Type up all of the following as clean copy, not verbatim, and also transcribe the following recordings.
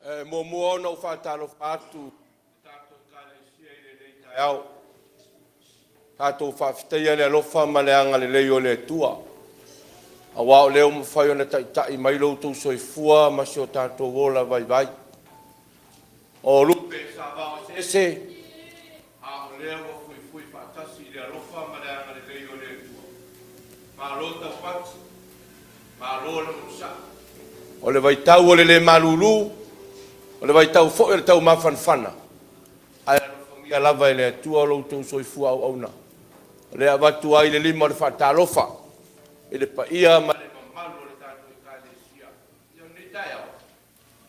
E muamua ona ou faatalofa atu i le tatou Ekalesia i lenei taeao, tatou faafetaia le alofa ma le agalelei o le Atua aua o lea ua mafai ona taitai mai lo outou soifua ma so tatou ola vaivai. O lupe sa vaoseese, a o lea ua fuifui faatasi i le alofa ma le agalelei o le Atua. Malo taupati, malo le onosai. O le vaitau o le le malulu, o le vaitau foi o le taumafanafana, ae alofagia lava e le Atua lo outou soifua auauna. O lea e avatu ai le lima o le faatalofa i le paia ma le mamalu o le tatou Ekalesia. Ia o lenei taeao,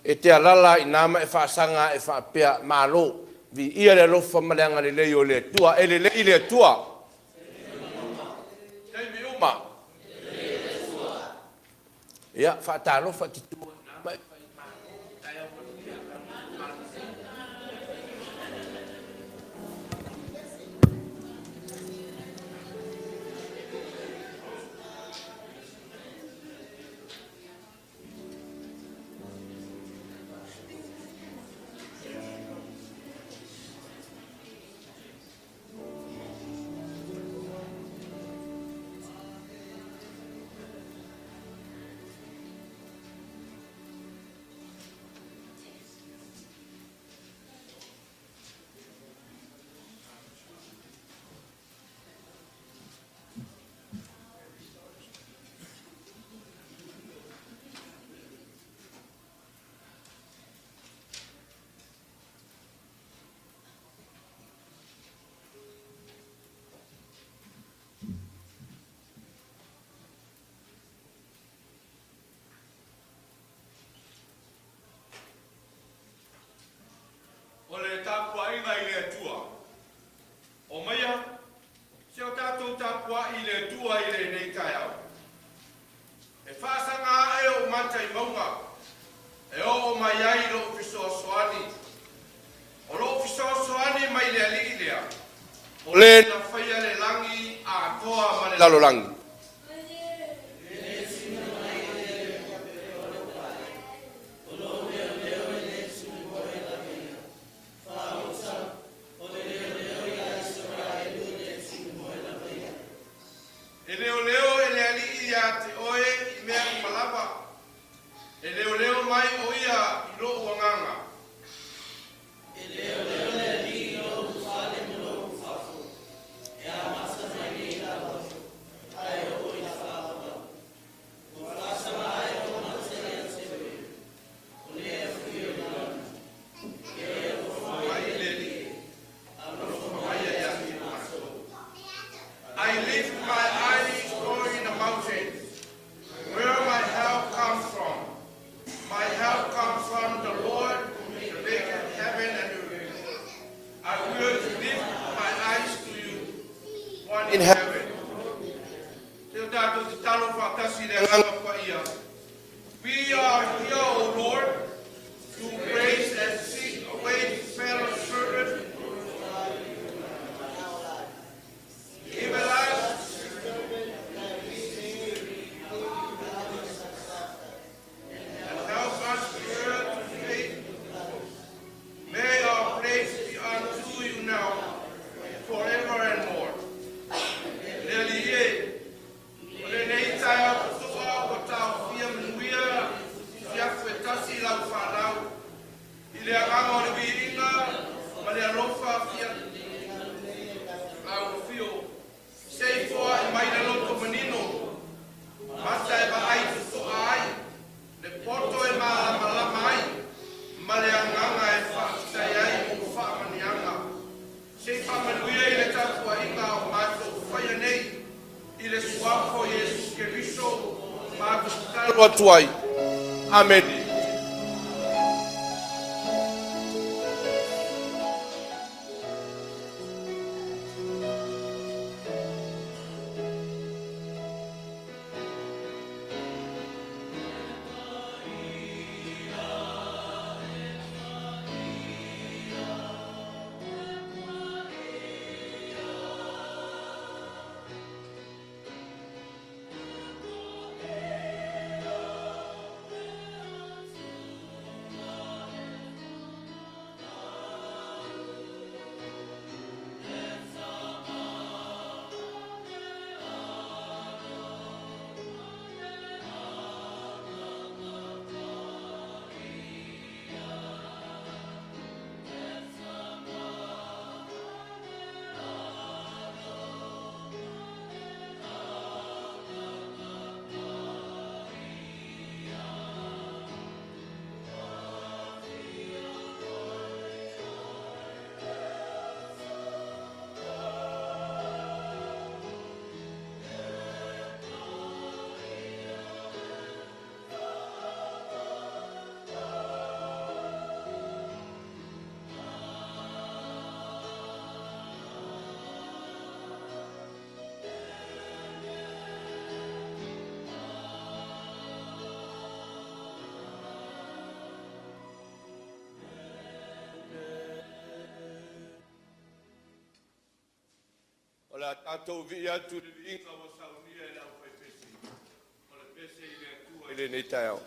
e te alaala lava i ina ma e faasaga a'e faapea, Malo, viia le alofa ma le agalelei o le Atua, e lelei le Atua i taimi uma. Ia, faatalofa, e te tu ai i ina ma e fai ai, Malo, taeao manuia. O le tapuaiga i le Atua. Omaia, se i o tatou tapuai i le Atua i lenei taeao. E faasaga ae ou mata i mauga e oo mai ai lou fesoasoani. O lou fesoasoani mai le Alii lea, o Le na faia le lagi atoa ma le lalolagi. E leoleo e le Alii ia te oe i mea uma lava. E leoleo mai o ia i lou agaga. Mai le Alii, alofa mai ia te matou. I lift my eyes to the mountains, where my help comes from. My help comes from the Lord, the maker of heaven and earth. I will lift my eyes to you, one in heaven. Te o tātou te talo whakasi le agaga paia. We are here, O Lord, to praise and seek away fellow servant. Give us and help us here to faith. May our praise be unto you now, forever and more. Le Alii e, o lenei taeao totoa ua taofia manuia i afu e tasi lau whanau, i le agaga o le viiga ma le alofa fia lau afio. Se i foai mai le loto manino, mata e vaai totoa ai, le poto e malamalama ai, ma le agaga e faafetai ai mo faamanuiaga. Se i faamanuia i le tapuaiga o matou faia nei, i le suafa o Iesu Keriso, matou tatalo atu ai. Amene. a tatou vii atu i le viiga ua saunia e le aufaipese, o le pese i le Atua i lenei taeao.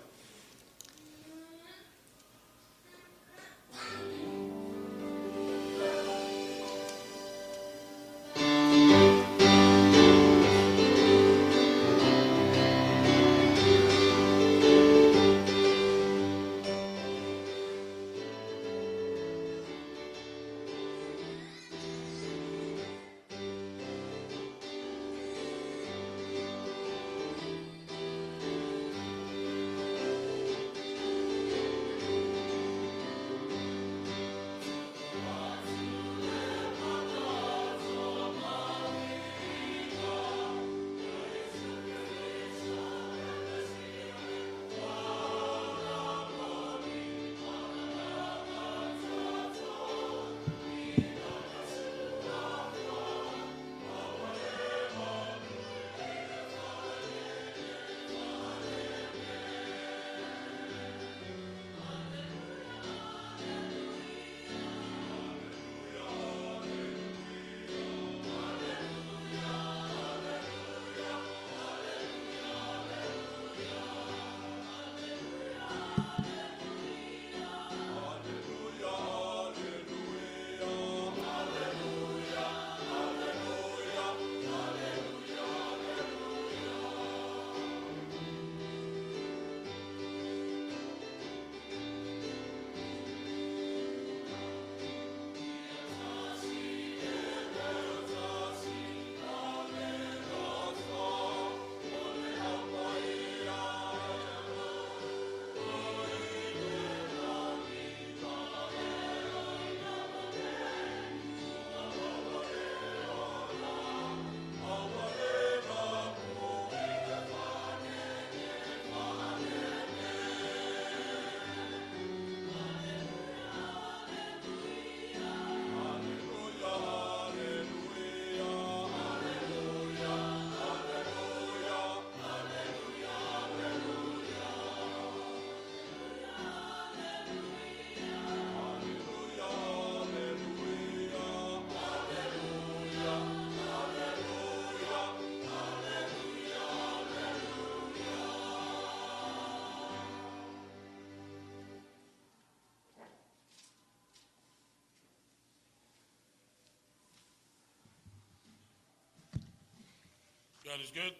God is good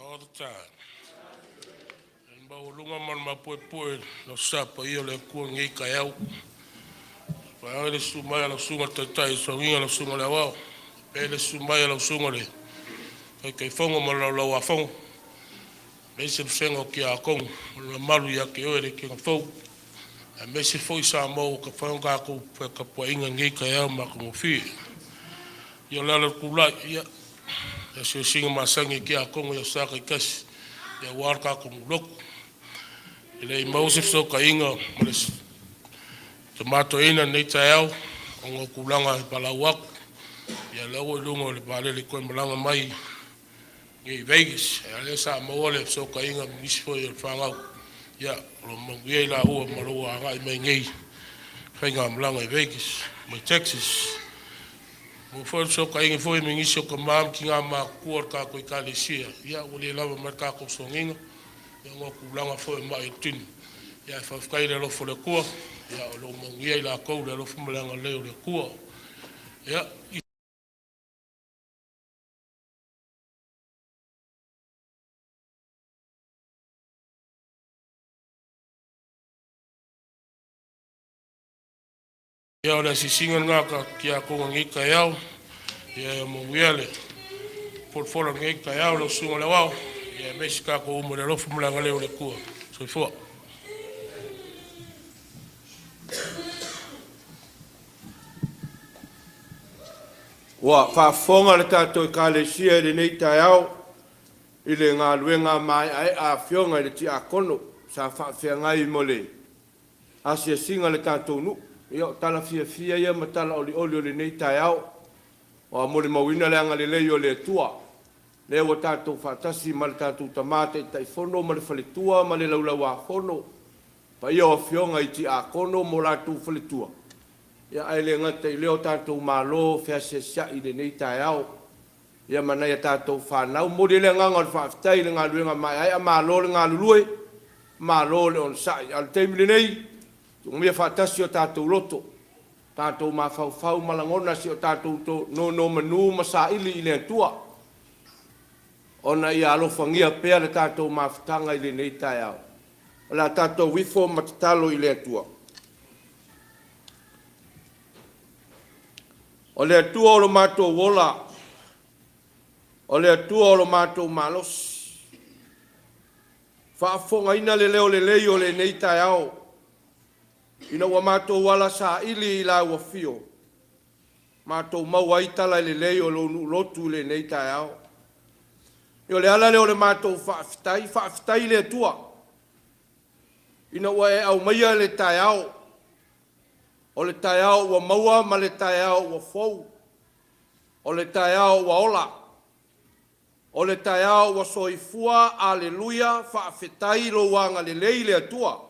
all the time. E maualuga ma le mapuepue lau sa paia o le Atua i lenei taeao. Vaeane le susu mai o lau susuga i le Taitai, le suafa lau Susuga i le Aoao, faapea le susu mai o lau Susuga i le Taitaifono ma le Laulau-a-Fono, aemaise le vasega o Tiakono ma le mamalu ia te oe le Esetete Fou, aemaise foi Samoa ua mafai ona tatou tapuaia i lenei taeao matagofie. Ia, o le ala o le tulai, ia, o asiasiga masani a tiakono i aso Sa taitasi aua le tatou nuu lotu. E le i maua se fesootaiga ma le tama toeaina i lenei taeao ona o tulaga e valaau atu, ia o lea ua i luga o le vaalele e toe malaga mai i Vegas, a o lea sa maua le fesootaiga ma nisi foi o le fanau, ia o lo o manuia i laua ma ua agai mai nei i faigamalaga i Vegas mai Texas. Ua maua foi le fesootaiga foi ma nisi o tama ma tina matutua o le tatou Ekalesia, ia ua le lava ma le tatou sooniga ona o tulaga foi o mai o le tino, ae faafetai i le alofa o le Atua o lo o manuia i latou i le alofa ma le agalelei o le Atua. Ia, Ia, o le asiasiga lena a tiakono i lenei taeao. Ia manuia le folafola i lenei taeao i lau Susuga i le Aoao, aemaise tatou uma i le alofa ma le agalelei o le Atua. Soifua. Ua faafofoga le tatou Ekalesia i lenei taeao i le galuega maeaea a Afioga i le Tiakono sa faafeagai mo le asiasiga a le tatou nuu. Ia o tala fiafia ia ma tala olioli o lenei taeao, ua molimauina le agalelei o le Atua, lea ua tatou faatasi ma le tatou Tama Taitaifono ma le faletua ma le Laulau-a-Fono, le paia o Afioga i Tiakono ma o latou faletua. Ia, ae le gata i lea o tatou malo feasiasia'i i lenei taeao, ia ma nai a tatou fanau. E momoli ai le agaga o le faafetai i le galuega maeaea, malo le galulue, malo le onosai. A o le taimi lenei, tuumia faatasi o tatou loto, tatou mafaufau ma lagona se i o tatou nonomanu ma saili i le Atua ona ia alofagia pea le tatou mafutaga i lenei taeao. O le a tatou ifo ma tatalo i le Atua. O le Atua o lo matou ola, o le Atua o lo matou malosi, faafofogaina le leo lelei o lenei taeao ina ua matou ala saili i lau afio, matou maua ai tala lelei o lou nuu lotu i lenei taeao. Ia o le ala lea o le matou faafetai, faafetai i le Atua ina ua e aumaia le taeao, o le taeao ua maua ma le taeao ua fou, o le taeao ua ola, o le taeao ua soifua. Aleluia! Faafetai i lou agalelei le Atua,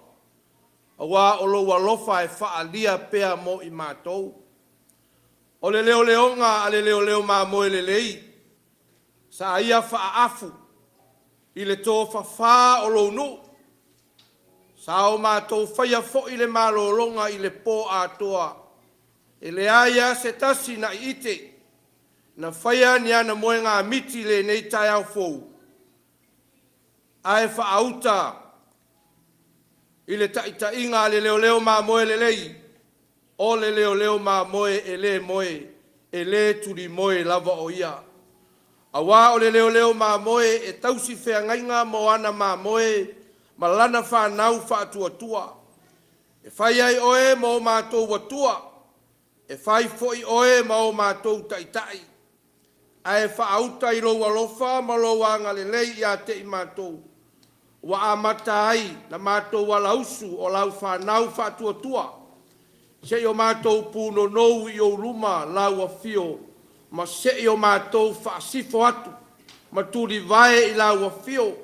aua o lou alofa e faaalia pea mo i matou. O le leoleoga a le leoleo mamoe lelei sa ia faaafu i le tofafa o lou nuu, sa o matou faia foi le malologa i le po atoa, e leai lava se tasi na iite na faia ni ana moegamiti i lenei taeao fou, ae faauta i le taitaiga a le leoleo mamoe lelei, o le leoleo mamoe e le moe, e le tulimoe lava o ia. Aua o le leoleo mamoe e tausi feagaiga mo ana mamoe ma lana fanau faatuatua. E fai ai oe ma o matou Atua, e fai foi oe ma o matou Taitai, ae faauta i lou alofa ma lou agalelei ia te i matou, ua amata ai ona matou alausu o lau fanau faatuatua, seia o matou punonou i ou luma lau afio, ma se'i o matou faasifo atu ma tulivae i lau afio,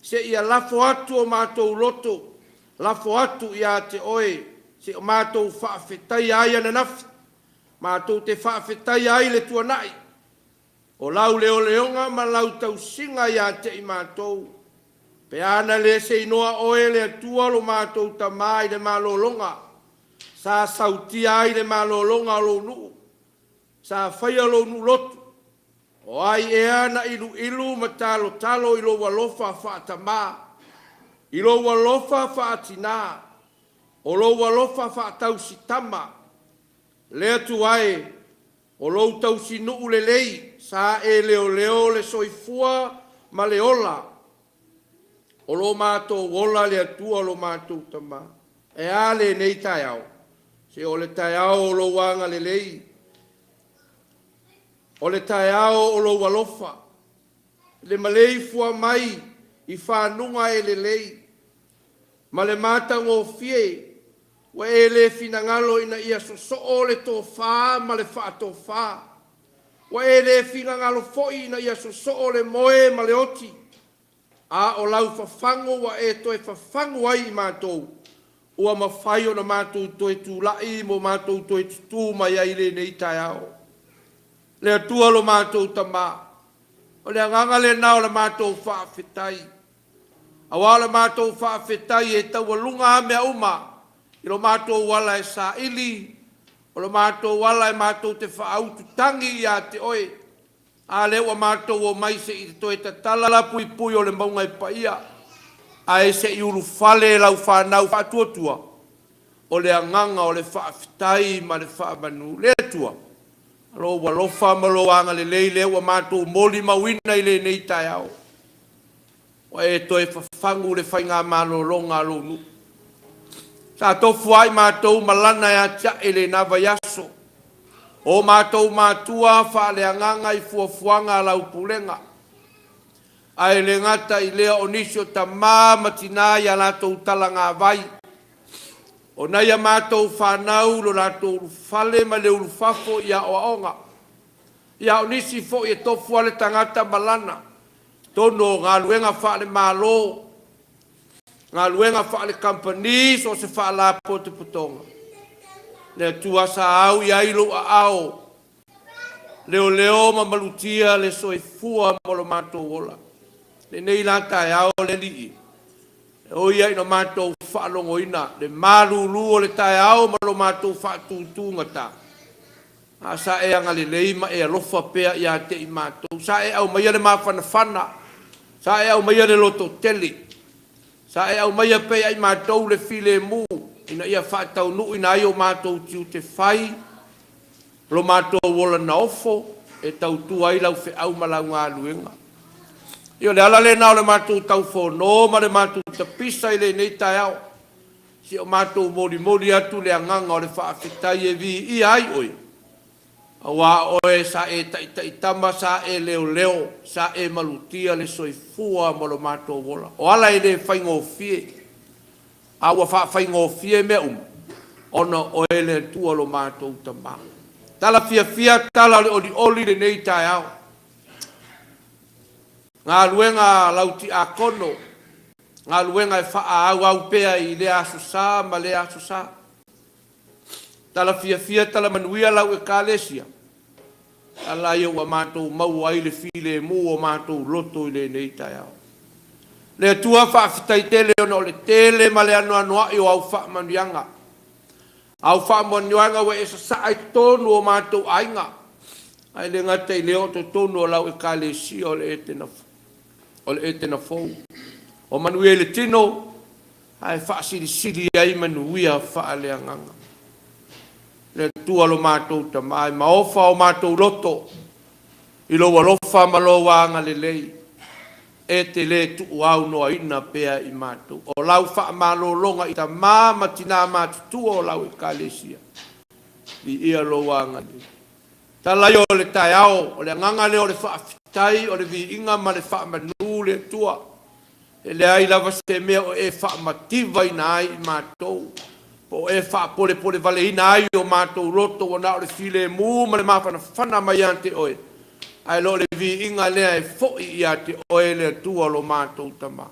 seia lafo atu o matou loto, lafo atu ia te Oe, seia matou faafetaia ai ananafi, matou te faafetaia ai le tuanai, o lau leoleoga ma lau tausiga ia te i matou. Pe a na le seinoa Oe le Atua lo matou Tama i le malologa sa sautia ai le malologa o lou nuu, sa faia lou nuu lotu, o ai ea na iluilu ma talotalo i lou alofa faa-Tama, i lou alofa faa-Tina, o lou alofa faa-tausitama? Le Atua e, o lou tausinuu lelei sa e leoleo le soifua ma le ola o lo matou ola le Atua lo matou Tama. Ae a lenei taeao? Se o le taeao o lou agalelei, o le taeao o lou alofa, le maleifua mai i faguga e lelei ma le matagofie, ua e le finagalo ina ia sosoo le tofa ma le faatofa, ua e le finagalo foi ina ia sosoo le moe ma le oti, a o lau fafagu ua e toe fafagu ai i matou, ua mafai ona matou toe tulai ma matou toe tutu mai ai i lenei taeao. Le Atua lo matou Tama, o le agaga lena o le matou faafetai, aua o le matou faafetai e taualuga a mea uma i lo matou ala e saili, o lo matou ala e matou te faaututagi ia te Oe, a lea ua matou omai se i toe tatala puipui o le mauga e paia, ae se i ulufale lau fanau faatuatua. O le agaga o le faafetai ma le faamanu. Le Atua, lou alofa ma lou agalelei lea ua matou molimauina i lenei taeao, ua e toe fafagu le faigamalologa a lou nuu. Sa tofu lava i matou ma lana e atia'e i lena vaiaso, o matou matua faaleagaga i fuafuaga a lau pulega, ae le gata i lea o nisi o tama ma tina i a latou talagavai, o nai a matou fanau i lo latou ulufale ma le ulufafo i aoaoga. Ia, a o nisi foi e tofu lava le tagata ma lana i totonu o galuega faale-Malo, galuega faale-kamupani, so o se faalapotopotoga. Le Atua sa au i ai lou aao, leoleo ma malutia le soifua mo lo matou ola. Lenei la taeao le Alii, e ui lava ina matou faalogoina le malulu o le taeao ma lo matou faatutugata, a sa e agalelei ma e alofa pea ia te i matou. Sa e aumaia le mafanafana, sa e aumaia le lototele, sa e aumaia pea ia i matou le filemu ina ia faataunuuina ai o matou tiute fai, lo matou ola naofo e tautua ai lau feau ma lau galuega. Ia o le ala lena o le matou taufono ma le matou tapisa i lenei taeao, se i o matou molimoli atu le agaga o le faafetai e viia ai Oe, aua o Oe sa e taitaitama, sa e leoleo, sa e malutia le soifua ma lo matou ola. O ala e le faigofie, a ua faafaigofie mea uma ona o Oe le Atua lo matou Tama. Tala fiafia, tala o le olioli i lenei taeao. Galuega a lau tiakono, galuega e faaauau pea i lea Aso Sa ma lea Aso Sa. Tala fiafia, tala manuia lau Ekalesia, ala ia ua matou maua ai le filemu o matou loto i lenei taeao. Le Atua faafetai tele ona o le tele ma le anoanoai o au faamanuiaga. Au faamanuiaga ua e sasaa i totonu o matou aiga, ae le gata i lea o totonu o lau Ekalesia o le Etena Fou. O manuia i le tino ae faasilisili ai manuia faaleagaga. Le Atua lo matou Tama, e maofa o matou loto i lou alofa ma lou agalelei, e te le tuuaunoaina pea i matou. O lau faamalologa i tama ma tina matutua o lau Ekalesia, viia lou agalelei. Tala ia o le taeao, o le agaga lea o le faafetai, o le viiga ma le faamanu le Atua. E leai lava se mea o e faamativaina ai i matou, po o e faapolepolevaleina ai o matou loto, ua na o le filemu ma le mafanafana mai ia te Oe, ae le o le viiga lea e foi ia te Oe le Atua lo matou Tama.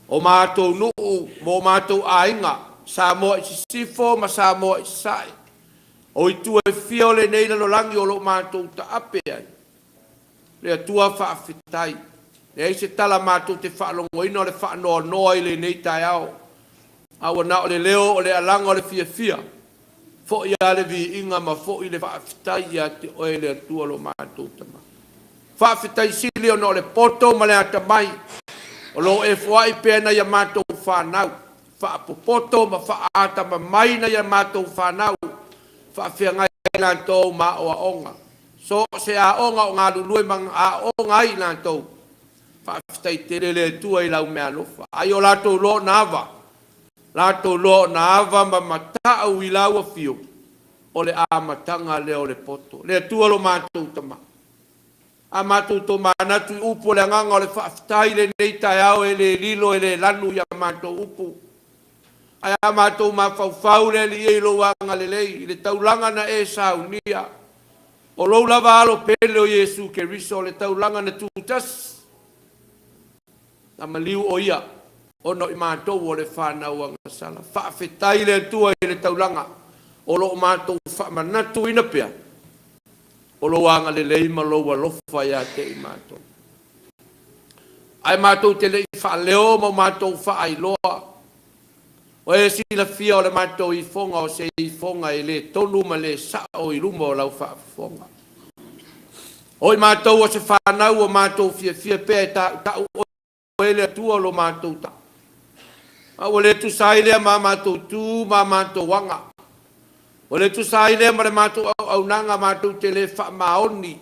O matou nuu ma o matou aiga, Samoa i Sisifo ma Samoa i Sasae, o itu e fia o lenei lalolagi o lo o matou taape ai, Le Atua faafetai. Leai se tala matou te faalogoina o le faanoanoa i lenei taeao, a ua na o le leo o le alaga o le fiafia, foi lava le viiga ma foi le faafetai ia te Oe le Atua lo matou Tama. Faafetai sili ona o le poto ma le atamai o lo o e foai pea nai a matou fanau, faapopoto ma faaatamamai nai a matou fanau, faafeagai latou ma aoaoga. So o se aoga o galulue ma aooga ai i latou. Faafetai tele le Atua i lau meaalofa. Ai o latou loa ona ava, latou loa ona ava ma matau i lau afio, o le amataga lea o le poto. Le Atua lo matou Tama. A matou tomanatu i upu o le agaga o le faafetai i lenei taeao e le lilo e le lanu i a matou upu. Ae a matou mafaufau le Alii e i lou agalelei i le taulaga na e saunia, o lou lava Alo pele o Iesu Keriso, le taulaga na tutasi, na maliu o Ia ona o i matou o le fanau agasala. Faafetai le Atua i le taulaga o lo o matou faamanatuina pea o lou agalelei ma lou alofa ia te i matou. Ae matou te le i faaleo ma o matou faailoa, o e silafia o le matou ifoga o se ifoga e le tonu ma le sao i luma o lau faafofoga. O i matou o se fanau ua matou fiafia pea e tautau Oe le Atua o lo matou ta. A ua le tusa ai lea ma a matou tu ma a matou aga. Ua le tusa ai lea ma le matou auaunaga matou te le faamaoni.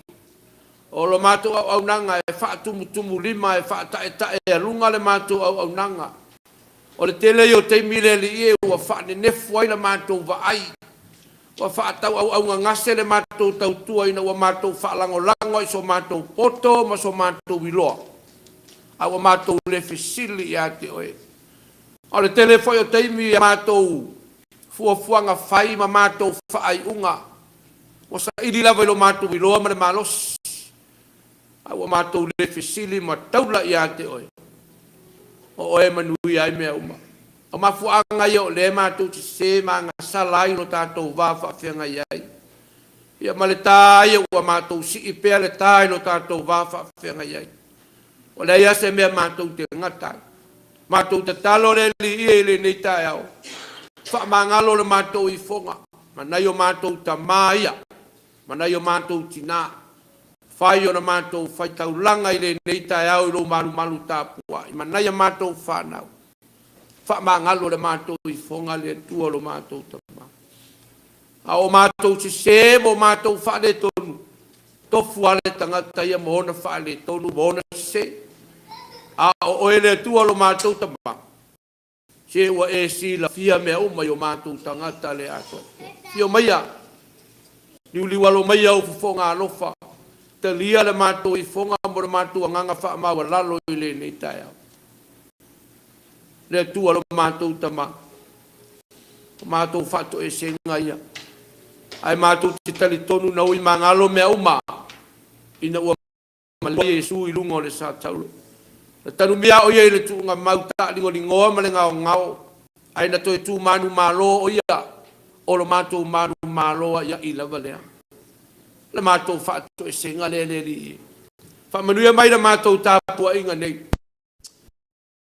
O lo matou auaunaga e faatumutumulima, e faataetaealuga le matou auaunaga. O le tele ia o taimi le Alii e ua faanenefu ai la matou vaai, ua faatauauaugagase le matou tautua ina ua matou faalagolago i so matou poto ma so matou iloa, a ua matou le fesili ia te Oe. A o le tele foi o taimi a matou fuafuaga fai ma matou faaiuga, ua saili lava i lo matou iloa ma le malosi, a ua matou le fesili ma taula ia te Oe, o Oe e manuia ai mea uma. O mafuaaga ia o lea matou te sese ma agasala ai lo tatou va faafeagai ai. Ia ma le ta ia ua matou sii pea le ta i lo tatou va faafeagai ai. Ua leai lava se mea matou te gata ai. Matou tatalo le Alii e i lenei taeao, faamagalo le matou ifoga ma nai o matou tamā ia ma nai o matou tinā. Fai ona matou faitaulaga i lenei taeao i lou malumalu tapuai ma nai a matou fanau. Faamagalo le matou ifoga le Atua lo matou Tama. A o matou sesē ma o matou faaletonu, tofu lava le tagata ia ma ona faaletonu ma ona sesē. A o oe le Atua lo matou Tama, se ua e silafia mea uma i o matou tagata le atoatoa. Afio maia, liuliualo maia ou fofoga alofa, talia le matou ifoga mo le matou agaga faamaualalo i lenei taeao. Le Atua lo matou Tama, o matou faatoesega ia, ae matou te talitonu na ui magalo mea uma ina ua malua Iesu i luga o le satauro. Na tanumia o ia i le tuuga mau taaligoligoa ma le gaogao, ae na toe tu manumalo o ia, o lo matou manumalo aiai lava lea. O le matou faatoesega lea le Alii e. Faamanuia mai le matou tapuaiga nei.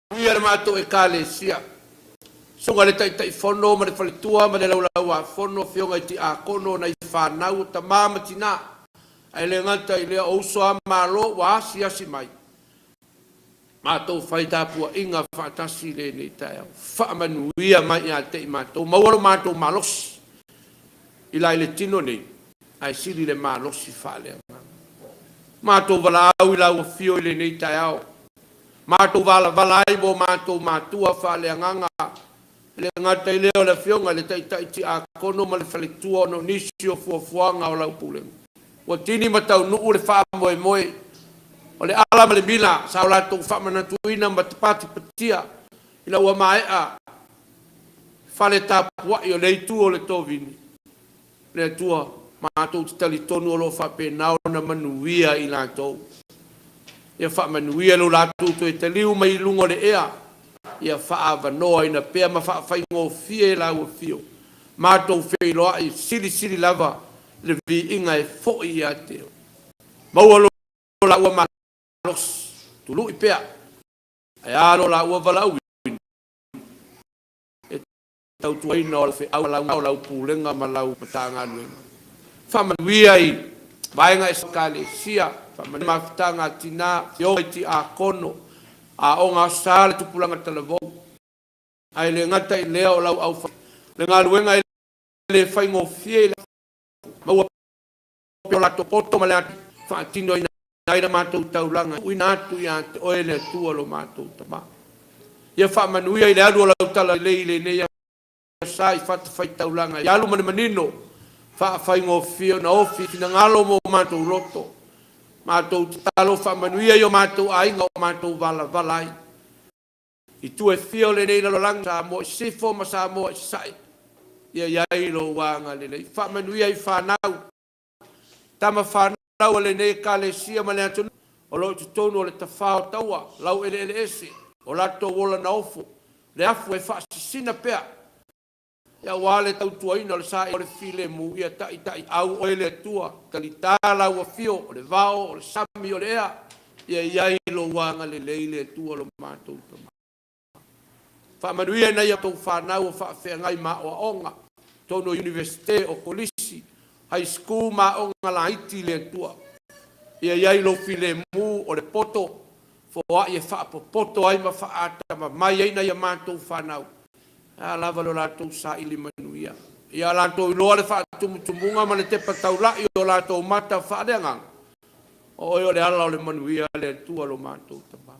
Manuia le matou Ekalesia. Susuga i le Taitaifono ma le faletua ma le Laulau-a-Fono, afioga i Tiakono, nai fanau, o tama ma tina, ae le gata i lea o uso a Malo ua asiasi mai, matou fai tapuaiga faatasi i lenei taeao. Faamanuia mai ia te i matou, maua lo matou malosi i la i le tino nei, ae sili le malosi faaleagaga. Matou valaau i lau afio i lenei taeao, matou valavala ai mo matou matua faaleagaga, e le gata i lea o le afioga i le Taitai Tiakono ma le faletua ona o nisi o fuafuaga o lau pulega. Ua tini ma taunuu le faamoemoe o le ala ma le mila sa o latou faamanatuina ma tapatipatia ina ua maea fale tapuai o le itu o le tovini. Le Atua, matou te talitonu o lo o faapena ona manuia i latou. Ia faamanuia lo latou toe taliu mai i luga o le ea, ia faaavanoaina pea ma faafaigofie lau afio. Matou feiloai silisili lava le viiga e foi ia te oe. Maua lo laua malosi, tului pea, ae a lo laua valaauina e tautuaina o lau feau ma lau pulega ma lau Matagaluega. Faamanuia i vaega Ekalesia, faamanuia mafutaga a tina, afioga i tiakono, aoga Aso Sa le tupulaga talavou, ae le gata i lea o lau aufai le galuega e le faigofie i le maua pea o latou poto ma le faatinoina ai la matou taulaga e tuuina atu ia te oe le Atua lo matou Tama. Ia faamanuia i le alu o lau talalelei i lenei aso sa i fatafaitaulaga i alu ma le manino, faafaigofie ona ofi finagalo mo matou loto. Matou tatalo faamanuia i o matou aiga o matou valavala ai. I itu e fia o lenei lalolagi, Samoa i Sisifo ma Samoa i Sasae, ia i ai lou agalelei. Faamanuia i fanau, tama fanau a lenei Ekalesia ma le atunuu o lo o i totonu o le tafā o taua, laueleele ese, o latou ola naofo, le afu e faasisina pea, aua le tautuaina o le saili o le filemu, ia taitaiau oe le Atua, talitā lau afio, o le vao, o le sami, o le ea, ia i ai lou agalelei le Atua lo matou Tama. Faamanuia i nai a outou fanau o faafeagai ma aoaoga, totonu o Iunivesite, o Kolisi, High School ma aoga laiti le Atua. Ia i ai lou filemu, o le poto, foai e faapopoto ai ma faaatamamai ai nai a matou fanau, a lava lo latou saili manuia. Ia latou iloa le faatumutumuga ma le tepa taula'i o latou mata faaleagaga, o oe o le ala o le manuia le Atua lo matou Tama.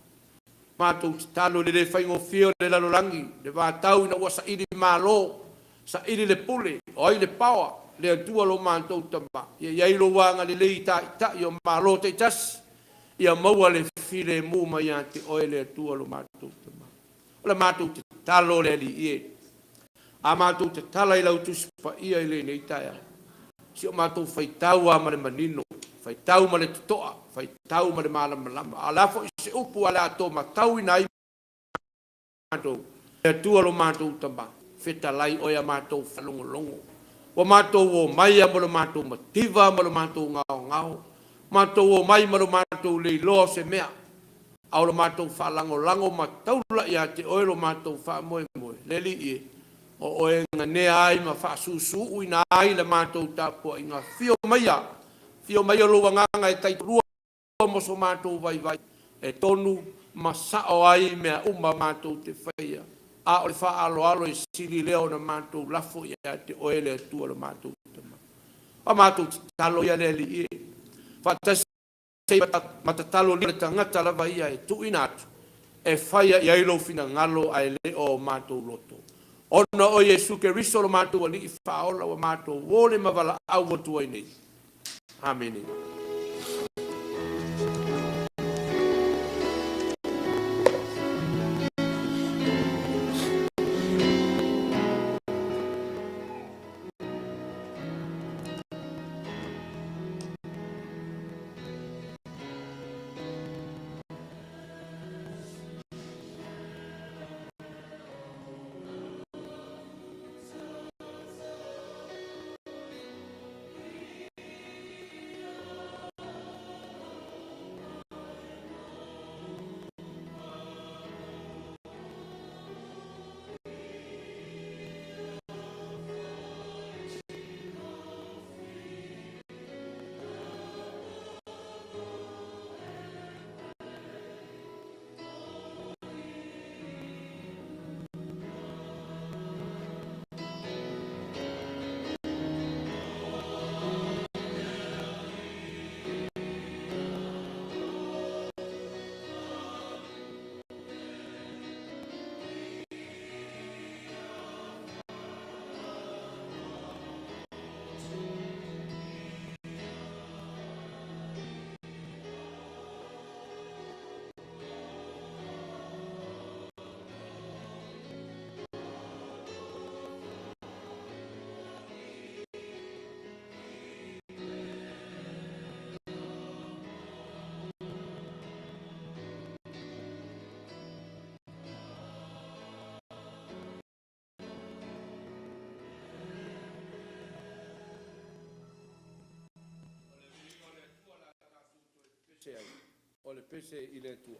Matou tatalo i le le faigofie o le lalolagi, le vatau ina ua saili malo, saili le pule, o ai le paoa, le Atua lo matou Tama. Ia i ai lou agalelei i taitai o Malo taitasi, ia maua le filemu mai ia te oe le Atua lo matou Tama. O le matou tatalo le Alii e, a matou tatala i lau Tusi Paia i lenei taeao, si o matou faitau lava ma le manino, faitau ma le totoa, faitau ma le malamalama, a o le a foi se upu a le a to matauina ai matou, Le Atua lo matou Tama, fetalai Oe a matou faalogologo. Ua matou omai a ma lo matou mativa ma lo matou gaogao, matou omai ma lo matou le iloa o se mea, a o lo matou faalagolago ma taula ia te Oe lo matou faamoemoe, le Alii e, o Oe e ganea ai ma faasuusuuina ai la matou tapuaiga. Afio maia, afio maia Lou Agaga e taitulua mo so matou vaivai, e tonu ma sao ai mea uma matou te faia, a o le faaaloalo e sili lea ona matou lafo ia te Oe le Atua lo matou Tama. O a matou tatalo ia le Alii e, faatasi ai ma tatalo le tagata lava ia e tuuina atu e faia i ai Lou finagalo ae le o matou loto. Ona o Iesu Keriso lo matou Alii Faaola ua matou ole ma valaau atu ai nei. Amene. O le pese i le Atua.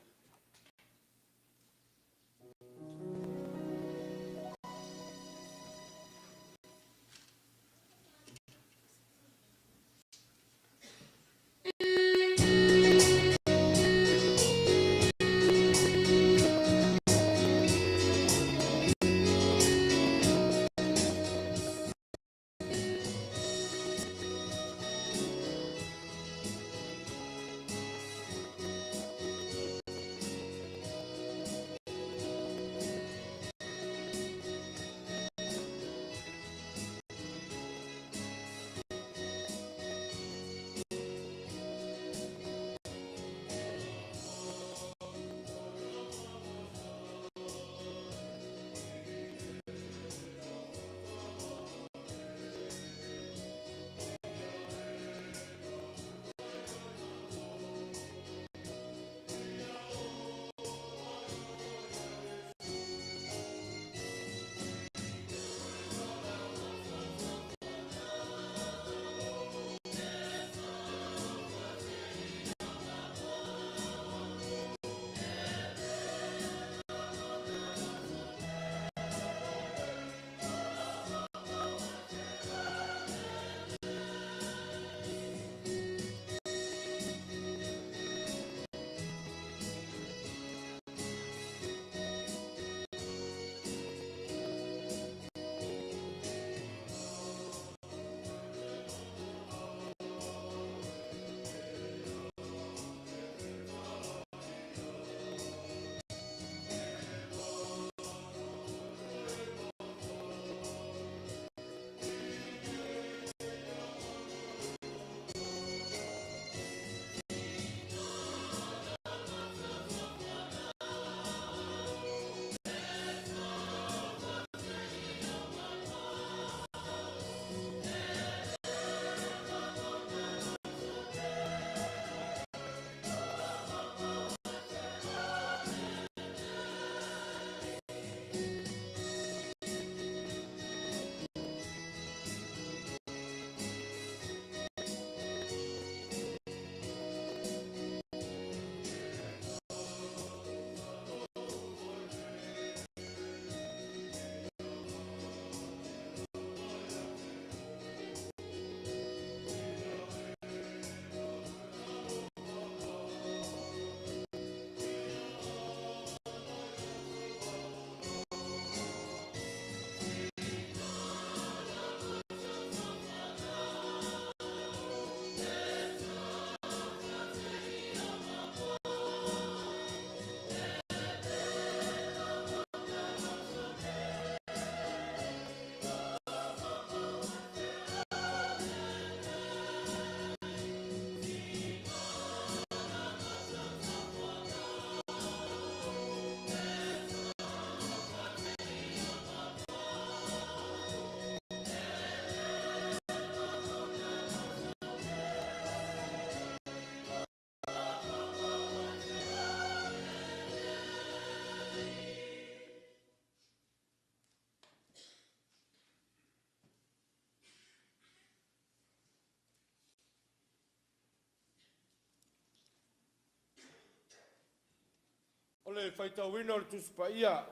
le faitauina o le Tusi Paia,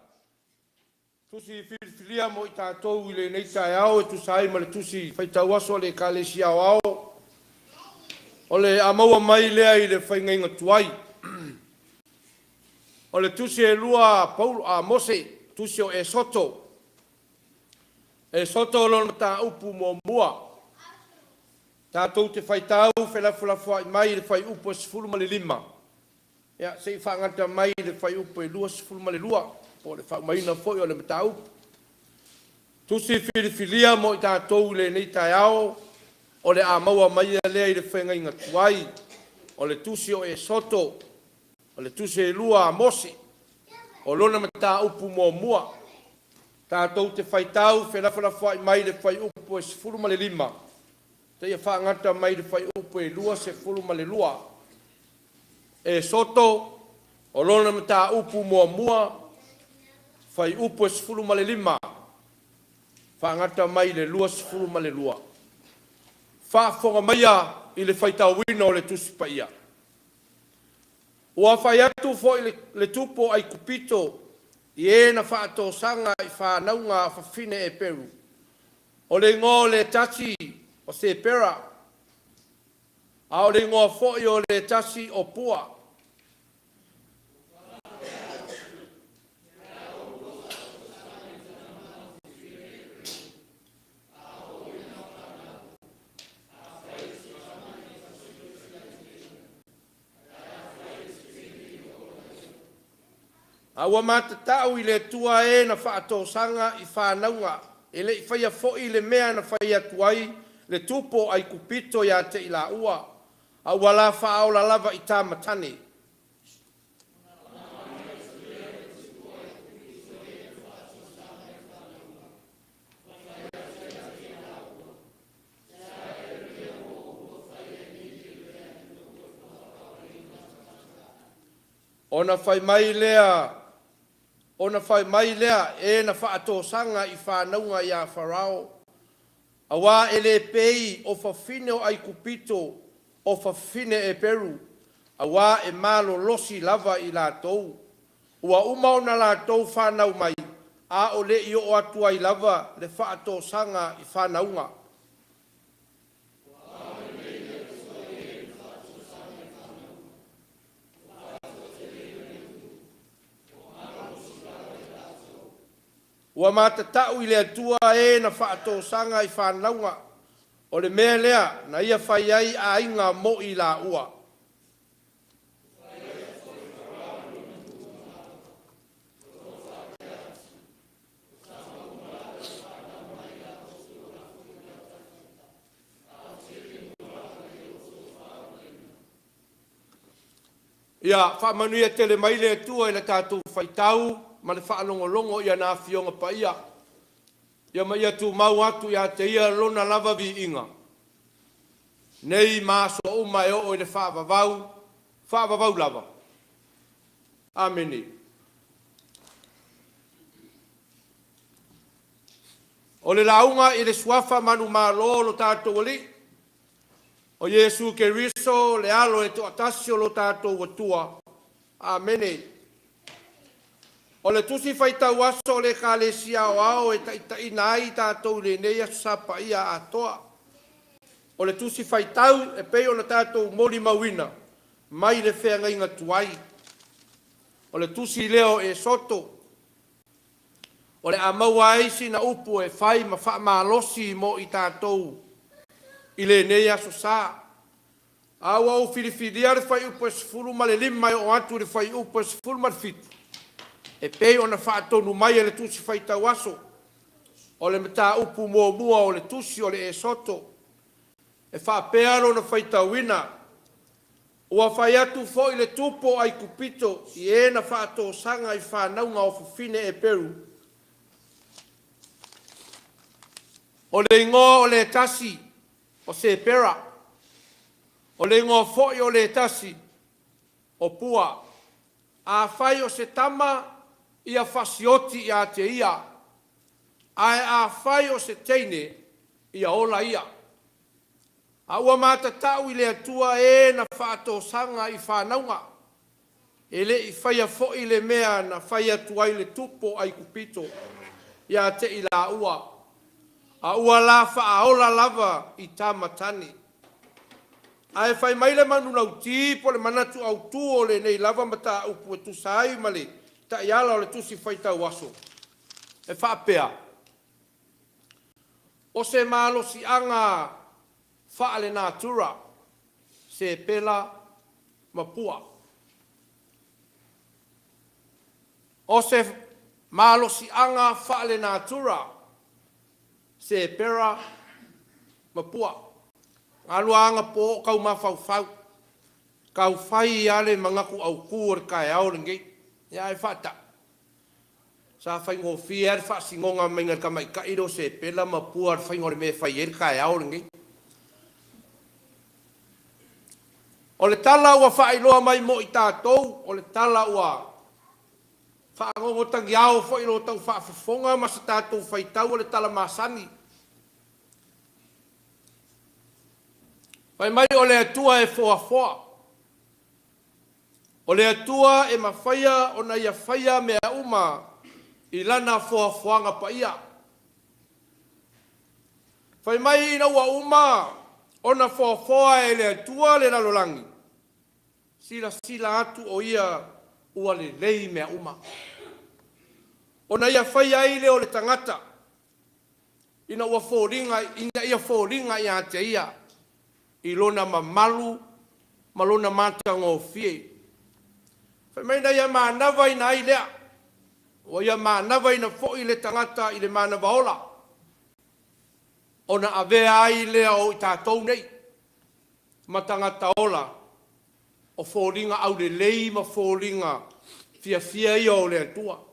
Tusi filifilia mo i tatou i lenei taeao e tusa ai ma le Tusi Faitau Aso a le Ekalesia Aoao, o le a maua mai lea i le faigaiga tuai. O le Tusi e lua a Paulo, a Mose, Tusi o Esoto, Esoto lona mataupu muamua. Tatou te faitau felafolafoai mai i le fuaiupu e 15, ia, se i faagata mai i le fuaiupu e 22, po o le faaumaina foi o le mataupu. Tusi filifilia mo i tatou i lenei taeao, o le a maua mai lea i le feagaiga tuai, o le Tusi o Esoto, o le Tusi e lua a Mose, o lona mataupu muamua. Tatou te faitau felafolafoai mai i le fuaiupu e 15 seia faagata mai i le fuaiupu e 22. Esoto, o lona mataupu muamua, fuaiupu e 15, faagata mai i le 22. Faafofoga maia i le faitauina o le Tusi Paia. Ua fai atu foi le, le tupu o Aikupito i e na faatosaga i fanauga a fafine Eperu, o le igoa o le tasi o Sepera, a o le igoa foi o le tasi o Pua. A ua matatau i le Atua e na faatosaga i fanauga, e le i faia foi le mea na fai atu ai le tupu o Aikupito ia te i laua, a ua la faaola lava i tama tane. Ona fai mai lea, ona fai mai lea e na faatosaga i fanauga ia Farao, auā e le pei o fafine o Aikupito o fafine Eperu, auā e malolosi lava i latou, ua uma ona latou fanau mai, a o le i oo atu ai lava le faatosaga i fanauga. Ua matatau i le Atua e na faatosaga i fanauga, o le mea lea na ia fai ai aiga mo i laua. Ia faamanuia tele mai le Atua i le tatou faitau ma le faalogologo i ana Afioga Paia, ia ma ia tumau atu ia te Ia Lona lava viiga, nei ma aso uma e oo i le faavavau, faavavau lava. Amene. O le lauga i le Suafa manumalo o lo tatou Alii, o Iesu Keriso, le Alo e toatasi o lo tatou Atua. Amene. O le Tusi Faitau Aso o le Ekalesia Aoao e taitaiina ai tatou i lenei Aso Sa Paia atoa, o le Tusi Faitau e pei ona tatou molimauina mai le feagaiga tuai, o le Tusi lea o Esoto, o le a maua ai sina upu e fai ma faamalosi mo i tatou i lenei Aso Sa. A ua ou filifilia le fuaiupu e 15 e oo atu i le fuaiupu e 17, e pei ona faatonu mai e le Tusi Faitau Aso, o le mataupu muamua o le Tusi o le Esoto, e faapea lona faitauina, Ua fai atu foi le tupu o Aikupito i e na faatosaga i fanauga o fafine Eperu, o le igoa o le tasi o Sepera, o le igoa foi o le tasi o Pua. Afai o se tama, ia fasioti ia te ia, ae afai o se teine, ia ola ia. A ua matatau i le Atua e na faatosaga i fanauga, E le i faia foi le mea na fai atu ai le tupu o Aikupito ia te i laua, a ua la faaola lava i Tamatane. Ae fai mai le manulauti po o le manatu autu o lenei lava mataupu e tusa ai ma le taiala o le Tusi Faitau Aso e faapea, O se malosiaga faalenatura, se pela ma pua. O se malosiaga faalenatura, se pera ma pua. Alu a anapo o tau mafaufau, tau fai lava le manatu autu o le taeao lenei, ae faata'i, sa faigofie lava le faasinoga maiga e le tamaitai lea o Sepela ma Pua i le faiga o le mea e fai ai le taeao lenei. O le tala ua faailoa mai mo i tatou, o le tala ua faanono tagiao foi i lo outou faafofoga ma se tatou faitau, o le tala masani. Fai mai o le Atua e foafoa, o le Atua e mafaia ona Ia faia mea uma i Lana foafoaga paia. Fai mai ina ua uma ona foafoa e le Atua le lalolagi, silasila atu o Ia ua lelei mea uma. Ona Ia faia ai lea o le tagata ina ua foliga ina ia foliga ia te Ia i lona mamalu ma lona matagofie. Fai mai na ia manavaina ai lea, ua ia manavaina foi le tagata i le manava ola, ona avea ai lea o i tatou nei ma tagata ola o foliga aulelei ma foliga fiafia ia o le Atua.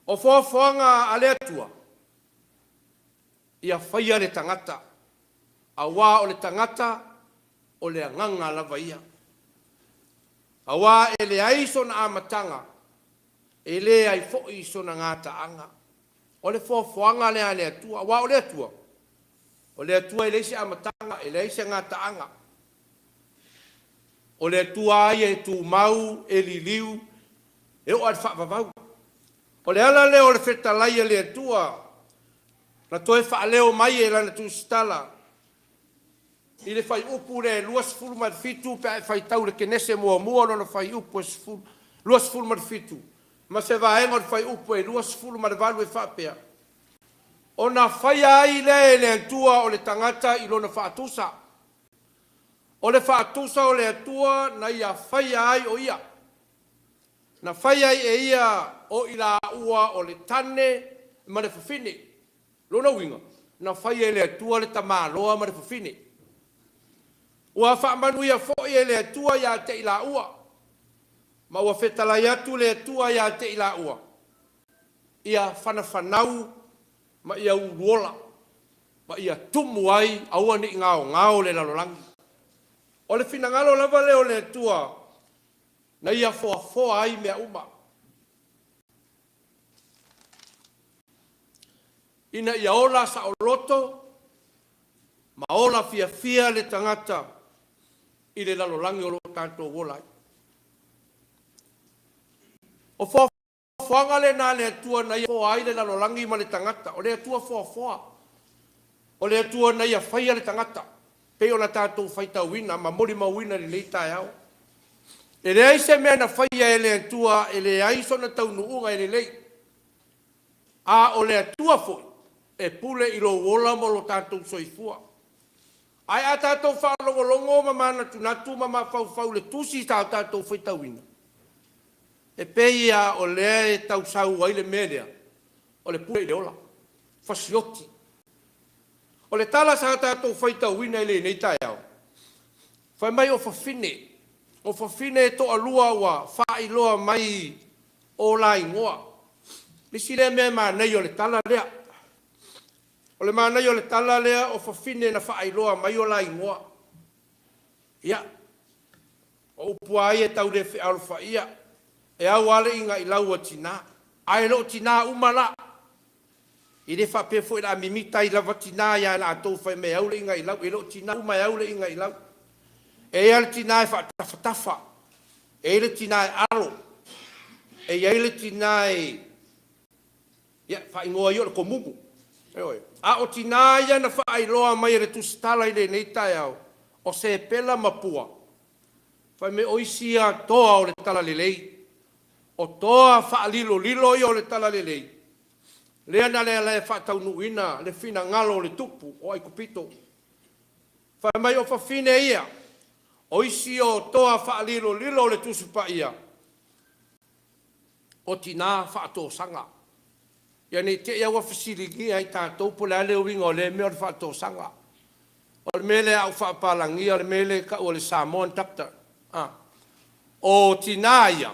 O foafoaga a le Atua, ia faia le tagata, aua o le tagata o le agaga lava ia. Aua e leai sona amataga, e leai foi sona gataaga. O le foafoaga lea a le Atua, aua o le Atua, o le Atua e leai se amataga, e leai se gataaga. O le Atua lava ia e tumau, e liliu, e oo lava i le faavavau. O le ala lea o le fetalai a le Atua na toe faaleo mai e Lana tusitala i le fuaiupu lea e 27 pe a e faitau i le Kenese muamua lona fuaiupu e 27 ma se vaega o le fuaiupu e 28 e faapea, Ona faia ai lea e le Atua o le tagata i lona faatusa. O le faatusa o le Atua na ia faia ai o ia. Na faia ai e ia o i laua o le tane ma le fafine. Lona uiga, na faia e le Atua le tamaloa ma le fafine. Ua faamanuia foi e le Atua ia te i laua, ma ua fetalai atu le Atua ia te i laua, ia fanafanau ma ia uluola, ma ia tumu ai, aua ne i gaogao le lalolagi. O le finagalo lava lea o le Atua na ia foafoa ai mea uma, ina ia ola saoloto ma ola fiafia le tagata i le lalolagi o lo o tatou ola ai. O foafoaga lena a le Atua na ia foa ai le lalolagi ma le tagata. O le Atua foafoa. O le Atua na ia faia le tagata, pei ona tatou faitauina ma molimauina i lenei taeao. E leai se mea na faia e le Atua e leai sona taunuuga e lelei. A o le Atua foi e pule i lou ola ma lo tatou soifua. Ae a tatou faalogologo ma manatunatu ma mafaufau i le Tusi sa tatou faitauina, e pei lava o lea e tau sau ai le mea lea o le pule i le ola, fasioti. O le tala sa tatou faitauina i lenei taeao, fai mai o fafine, o fafine e toalua ua faailoa mai o la igoa. Le isi lea mea e manaia o le tala lea, o le manaia o le tala lea o fafine na faailoa mai o la igoa. Ia, o upu lava ia e tau le fealofaia, e au lava le inailau a tina, ae le o tina uma la. E le faapea foi o le a mimita ai lava tina ia i latou fai mai e au le inailau. E le o tina uma e au le inailau. E i ai lava le tina e faatafatafa, e i ai le tina e alo, e i ai le tina e, ia, faaigoa ia o le komumu. Ioe. A o tina ia na faailoa mai e le Tusitala i lenei taeao, o Sepela ma Pua, fai mai o isi ia toa o le talalelei, o toa faalilolilo ia o le talalelei, lea na le faataunuuina le finagalo o le tupu o Aikupito. Fai mai o fafine ia, o isi o toa faalilolilo o le Tusi Paia, o tina faatosaga. Ia ne i te i lava ua fesiligia e tatou po o le a le uiga o lea mea o le faatosaga. O le mea lea a ou faapapalagia o le mea lea e tau o le Samoan Doctor. O tina ia,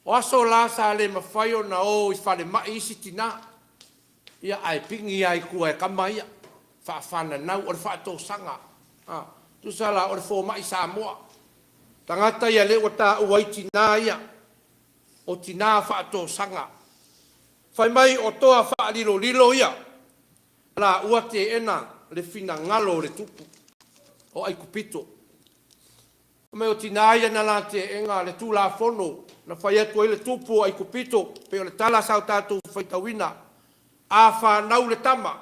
o aso la sa le mafai ona o i falemai isi tina, ia ae pigi lava i tua e tama ia, faafananau, o le faatosaga. Tusa la o le fomai Samoa. Tagata ia lea ua taua ai tina ia, o tina faatosaga. Fai mai o toa faalilolilo ia, la ua teena le finagalo o le tupu o Aikupito. Fai mai o tina ia na la teena le Tulafono na fai atu ai le tupu o Aikupito, pei o le tala sa o tatou faitauina, a fanau le tama,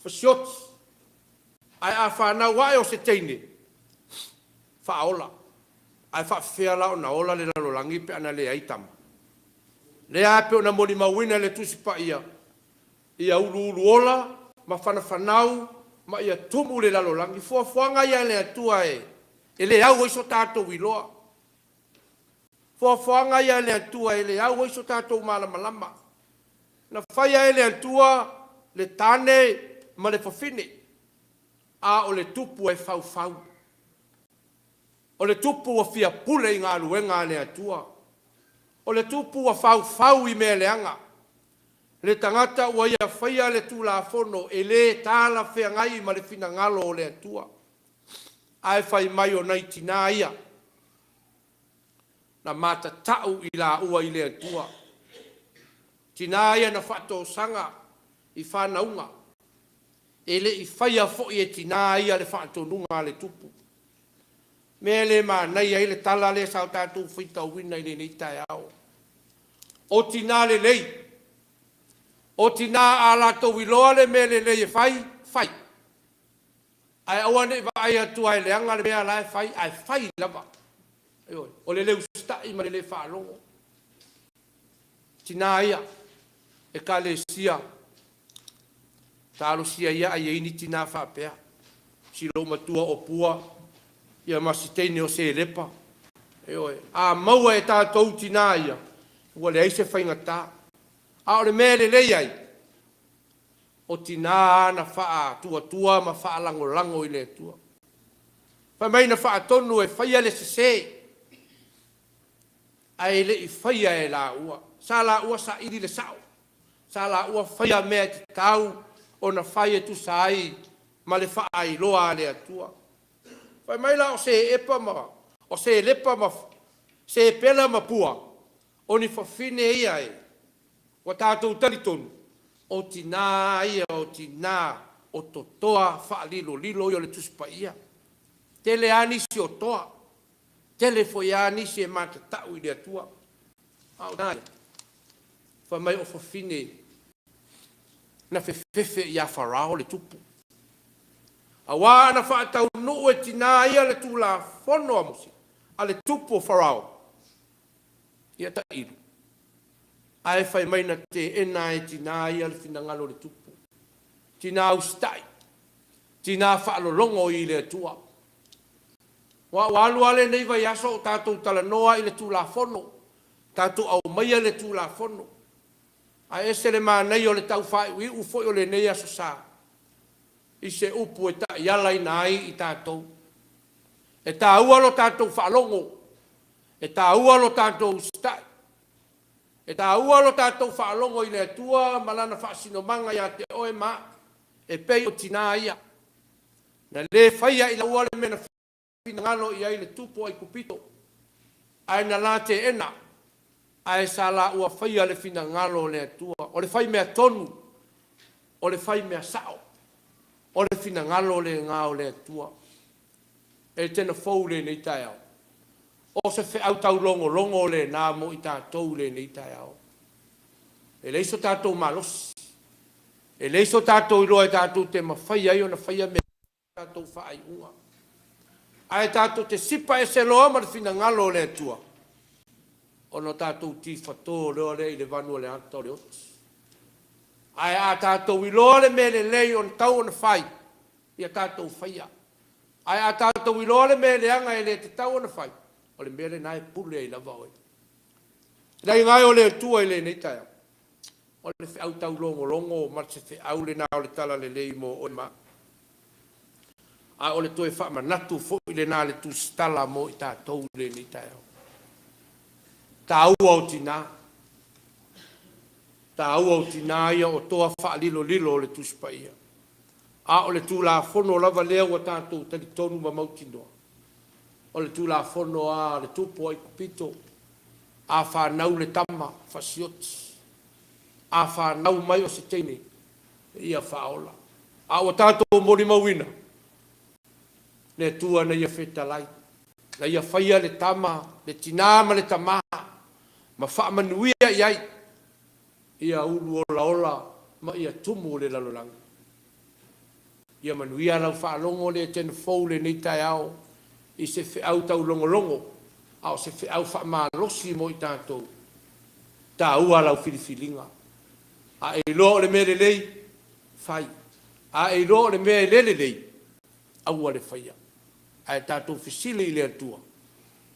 fasioti, ae a fanau ae o se teine, faaola. Ae faapefea la ona ola le lalolagi pe ana leai tama? Lea e pei ona molimauina e le Tusi Paia, ia uluuluola ma fanafanau ma ia tumu le lalolagi. Fuafuaga ia a le Atua e le au ai so tatou iloa. Fuafuaga ia a le Atua e le au ai so tatou malamalama. Na faia e le Atua le tane ma le fafine, a o le tupu e faufau. O le tupu ua fia pule i galuega a le Atua. O le tupu ua faufau i mea leaga. Le tagata ua ia faia le Tulafono e le talafeagai ma le finagalo o le Atua. Ae fai mai o nai tina ia na matatau i laua i le Atua. Tina ia na faatosaga i fanauga. E le i faia foi e tina ia le faatonuga a le tupu. Mea le manaia ai le tala lea sa o tatou faitauina i lenei taeao. O tina lelei, o tina a latou iloa le mea lelei e fai, fai. Ae aua ne i vaai atu lava e leaga le mea la e fai, ae fai lava. Ioe. O le le usitai ma le le faalogo. Tina ia, Ekalesia, talosia ia ae i ai ni tina faapea, si loomatua o Pua, ia ma si teine o Selepa. Ioe. A maua e tatou tina ia, ua leai se faigata. A o le mea e lelei ai, o tina na faatuatua ma faalagolago i le Atua. Fai mai na faatonu e faia le sese, ae le i faia e laua. Sa laua saili le sao, sa laua faia mea e tatau ona fai e tusa ai ma le faailoa a le Atua. Fai mai la o Seepa ma o Selepa ma Sepela ma Pua, o ni fafine ia e ua tatou talitonu, o tina ia o tina o totoa faalilolilo ia o le Tusi Paia. Tele lava nisi o toa, tele foi lava nisi e matatau i le Atua. A o tina ia, fai mai o fafine na fefefe ia Farao le tupu. Aua ana faataunuu e tina ia le Tulafono a Mose a le tupu o Farao, ia tailo, ae fai mai na teena e tina ia le finagalo o le tupu. Tina usitai, tina faalologo i le Atua. Aua ua alu lava lenei vaiaso o tatou talanoa i le Tulafono, tatou aumaia le Tulafono, ae ese le manaia o le tau faaiuiu foi o lenei Aso Sa i se upu e taialaina ai i tatou. E taua lo tatou faalogo, e taua lo tatou usitai, e taua lo tatou faalogo i le Atua ma Lana faasinomaga ia te oe ma au, e pei o tina ia, na le faia i laua le mea na finagalo i ai le tupu o Aikupito, ae na la teena, ae sa laua faia le finagalo o le Atua. O le faimea tonu, o le faimea sao, o le finagalo lena o le Atua. Etena fou i lenei taeao. O se feau taulogologo lena mo i tatou i lenei taeao. E leai so tatou malosi, e leai so tatou iloa e tatou te mafaia ai ona faia mea tatou faaiuga. Ae tatou te sipa ese loa ma le finagalo o le Atua, ona tatou tifato loa lea i le vanu o le ata o le oti. Ae a tatou iloa le mea lelei o le tatau ona fai, ia tatou faia. Ae a tatou iloa le mea leaga e le tatau ona fai, o le mea lena e pule ai lava oe. Le aiga e o le Atua i lenei taeao, o le feau taulogologo ma se feau lena o le talalelei mo oe ma au. A o le toe faamanatu foi lena a le Tusitala mo i tatou i lenei taeao. Taua o tina, taua o tina ia o toa faalilolilo o le Tusi Paia. A o le Tulafono lava lea ua tatou talitonu ma mautinoa, o le Tulafono lava a le tupu o Aikupito, a fanau le tama, fasioti, a fanau mai o se teine, ia faaola. A ua tatou molimauina le Atua na Ia fetalai, na Ia faia le tama, le tina ma le tamā, ma faamanuia i ai, ia ulu olaola ma ia tumu le lalolagi. Ia manuia lau faalogo le Etena Fou i lenei taeao i se feau taulogologo a o se feau faamalosi mo i tatou. Taua lau filifiliga. A e iloa o le mea lelei, fai. A e iloa o le mea e le lelei, aua le faia. Ae tatou fesili i le Atua,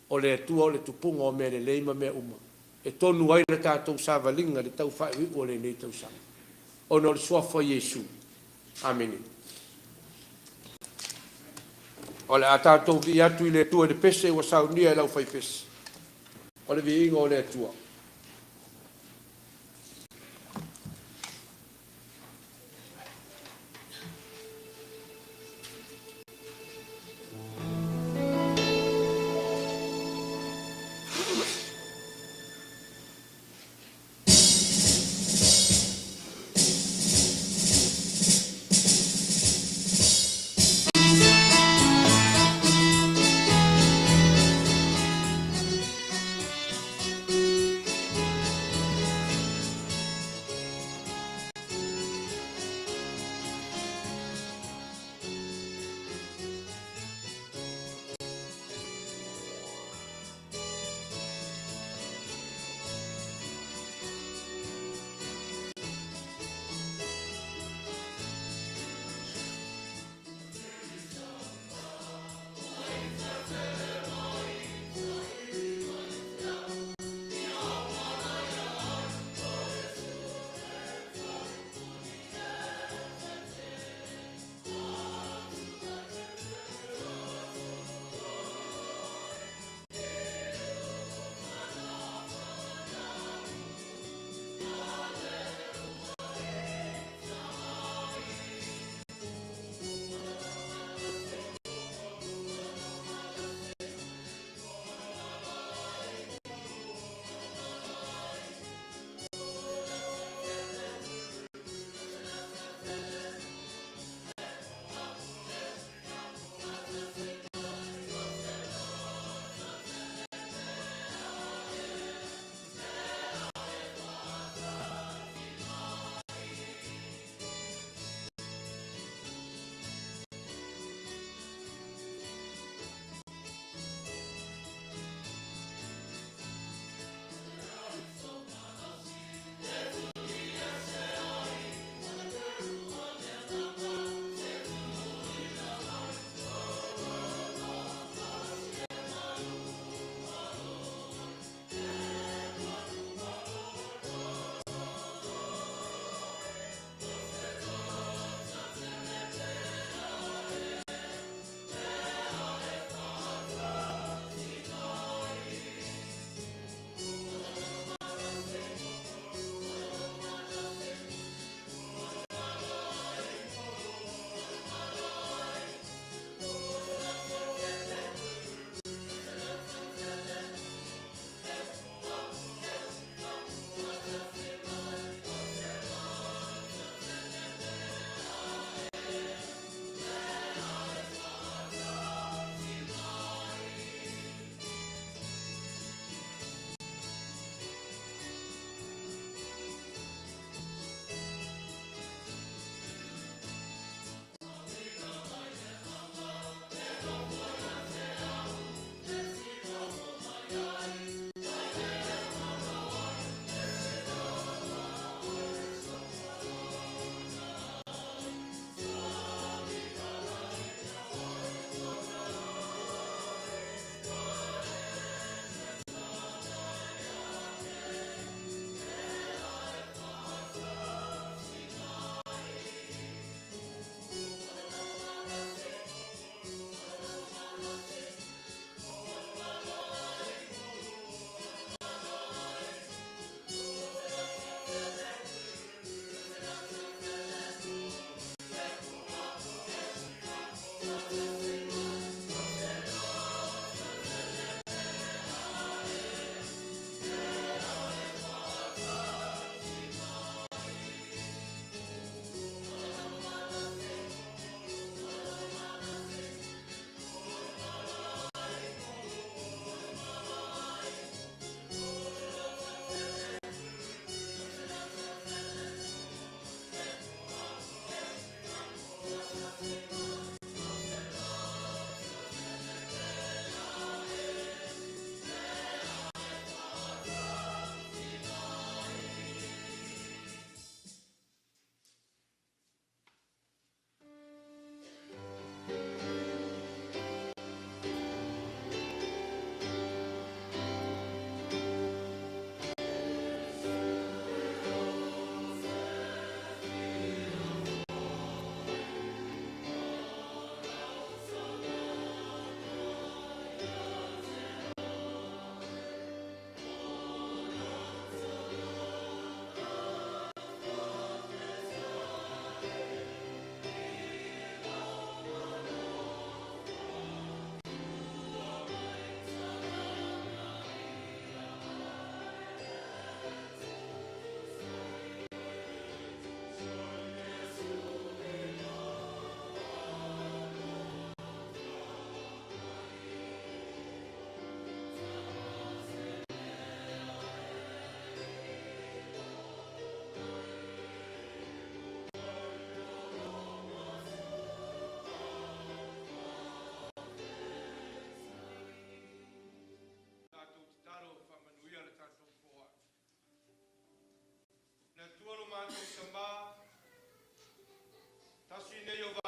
o le Atua o le tupuga o mea lelei ma mea uma, e tonu ai le tatou savaliga i le tau faaiuiu o lenei tausaga, ona o le Suafa o Iesu. Amene. O le a tatou vii atu i le Atua i le pese ua saunia e le aufaipese, o le viiga o le Atua.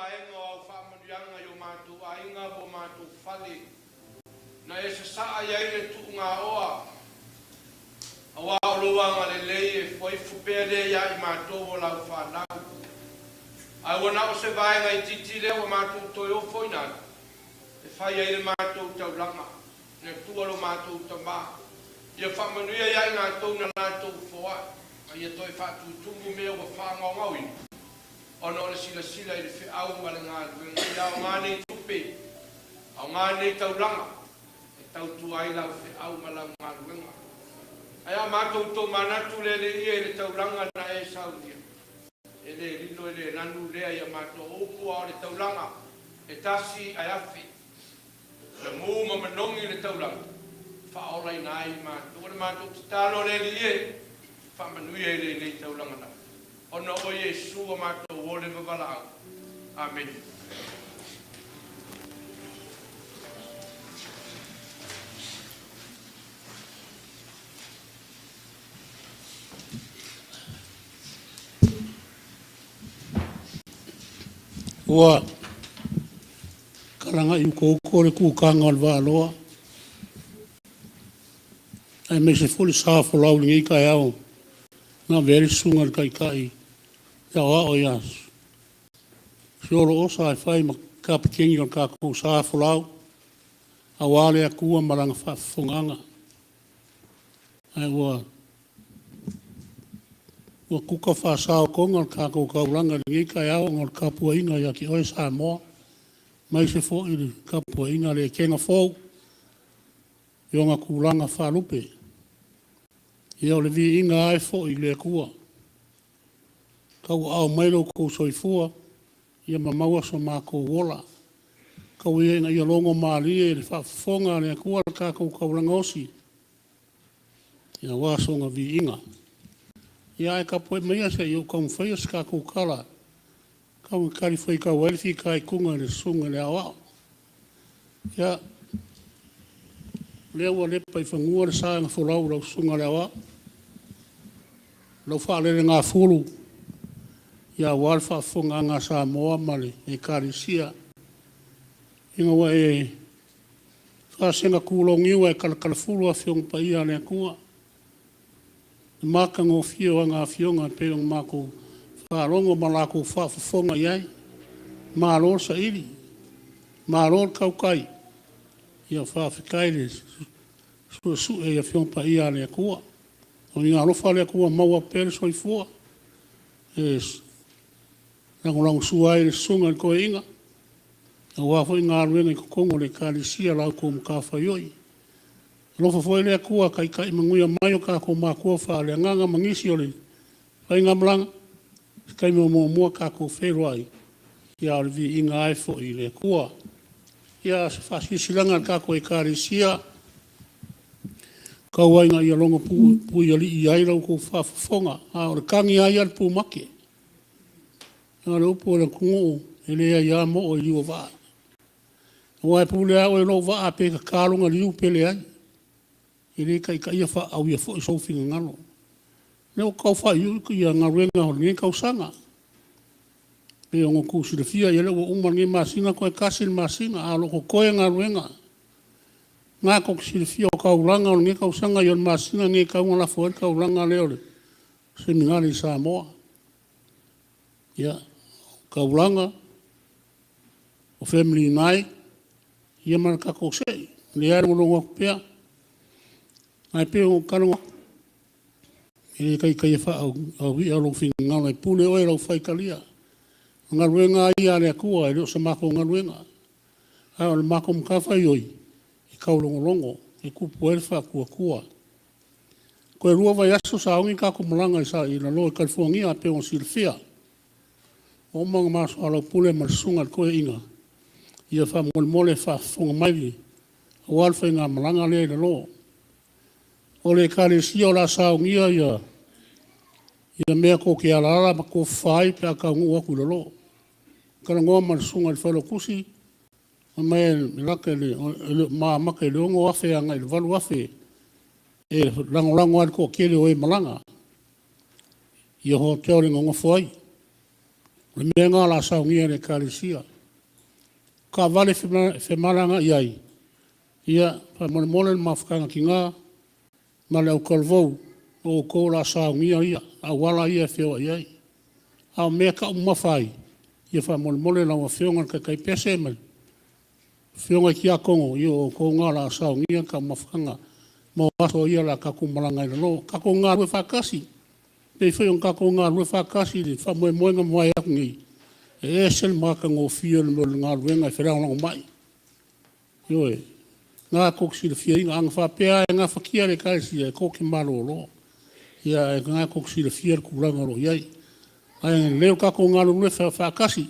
vaega o au faamanuiaga i o matou aiga ma o matou fale, na e sasaa i ai le tuugaoa, aua o lou agalelei e foaifo pea lea ia i matou o lau fanau. Ae ua na o se vaega itiiti lea ua matou toe ofoina atu e fai ai le matou taulaga, le Atua lo matou Tama, ia faamanuia ia i latou na latou foai, ma ia toe faatutumu mea ua faagaogaoina, ona o le silasila i le feau ma le galuega. Ia aoga nei tupe, aoga nei taulaga, e tautua ai lau feau ma lau galuega. Ae a matou tomanatu le Alii e i le taulaga na e saunia, e le lilo e le lanu lea i a matou upu, a o le taulaga e tasi ae afe. O le mu ma manogi le taulaga e faaolaina ai i matou. O le matou tatalo le Alii e, faamanuia i lenei taulaga lava, ona o Iesu ua matou ole ma valaau. Amene. Ua talaga'i utouto le kutaga o le Vaaloa aemaise foi le sa folau i lenei taeao na avea ai le Susuga i le Taitai Aoao ia Fiolo Osa e fai ma Kapeteni o le tatou sa folau aua le Atua ma Lana faafofogaaga. Ae ua tuta faasa o Toga le tatou taulaga i lenei taeao ona o le tapuaiga ia te oe Samoa, aemaise foi le tapuaiga a le Etena Fou i ona tulaga faalupe. Ia o le viiga lava e foi i le Atua, tauaao mai lo outou soifua ma maua so matou ola. Tau ia ina ia logomalie i le faafofoga a le Atua le tatou taulaga osi aua sona viiga. Ia ae tapuai maia se i ou taumafaia se tatou tala e tau ina talifuaitau ai le fitaituga i le Susuga i le Aoao. Ia, o lea ua lepa i fanua le sa na folau i lau Susuga i le Aoao, lau faalelegafulu aua le faafofogaaga a Samoa ma le Ekalesia, ina ua e faasegatuloniu ae talatalafulu Afioga Paia a le Atua i le matagofie o ana Afioga e pei ona matou faalogo ma latou faafofoga i ai. Malo le saili, malo le tautai, ia faafetai le suesue i Afioga Paia a le Atua. Ia alofa le Atua maua pea le soifua e lagolagosua ai i le Susuga i le Toeaina aua foi galuega i totonu o le Ekalesia i la outou matafaioi. Alofa foi le Atua taitai manuia mai o tatou matua faaleagaga ma nisi o le faigamalaga, se taimi o muamua tatou feiloai, a o le viiga lava e foi i le Atua. Ia, o se faasilasilaga a le tatou Ekalesia, tau lava ina ia logo puialii ai la outou faafofoga, a o le tagi lava ia a le pumate. A o le upu a le atunuu, e leai lava mo'o i liu o vaa, aua e pule lava oe i lou vaa pe tata lona liu pe leai, e le taitaia faauia foi sou finagalo. O lea ua tau faaiuiu galuega o lenei tausaga. E pei ona outou silafia, o lea ua uma lenei masina toe tasi le masina, ae o lo o totoe galuega. O lena tou te silafia o taulaga o lenei tausaga, ia o le masina lenei e tatau ona lafo ai le taulaga lea o le Semina i Samoa. Ia, o taulaga, o family night, ia ma le tatou se i. O lea lava e logologo atu pea, ae pei ona ou talanoa atu, e le taitaia faaui'a lou finagalo, e pule oe i lau faitalia. O galuega lava ia a le Atua e le o se matou galuega, a o le matou matafaioi, e taulogologo e tupu ai le faatuatua. Toe lua vaiaso sauni tatou malaga i lalo i Kalifonia e pei ona silafia. Ua uma ona ma soalaupule ma le susuga i le toeaina, ia faamolemole e faafofoga mai aua le faigamalaga lea i lalo. O le Ekalesia o le a saunia mea tou te alaala ma tofafa ai pe a taunuu atu i lalo. Talanoa ma le susuga i le failautusi, fai mai e lata i le amata i le $6,000 agai i le $8,000 e lagolago ai le toatele o e malaga i hotel e nonofo ai. O le mea lena o le a saunia e le Ekalesia. O taavale e femalagaai ai, ia, faamolemole le mafutaga a tina ma le autalavou, o outou o le a saunia auala ia e feoai ai. A o mea e taumamafa ai, ia faamolemole lau Afioga i le taitai pese ma le afioga i tiakono, ia o outou na o le a saunia le taumafataga mo aso ia o le a tatou malaga ai i lalo. Tatou galulue faatasi, pei foi ona tatou galulue faatasi i le faamoemoe na mavae atu nei, e ese le matagofie o le galuega e felagolagomai. Ioe. O lena tou te silafiaina, ana faapea lava e gafatia e le Ekalesia, e tou te malolo, ae o lena tou te silafia le tulaga o lo o i ai. Ae lelei lo tatou galulue faatasi,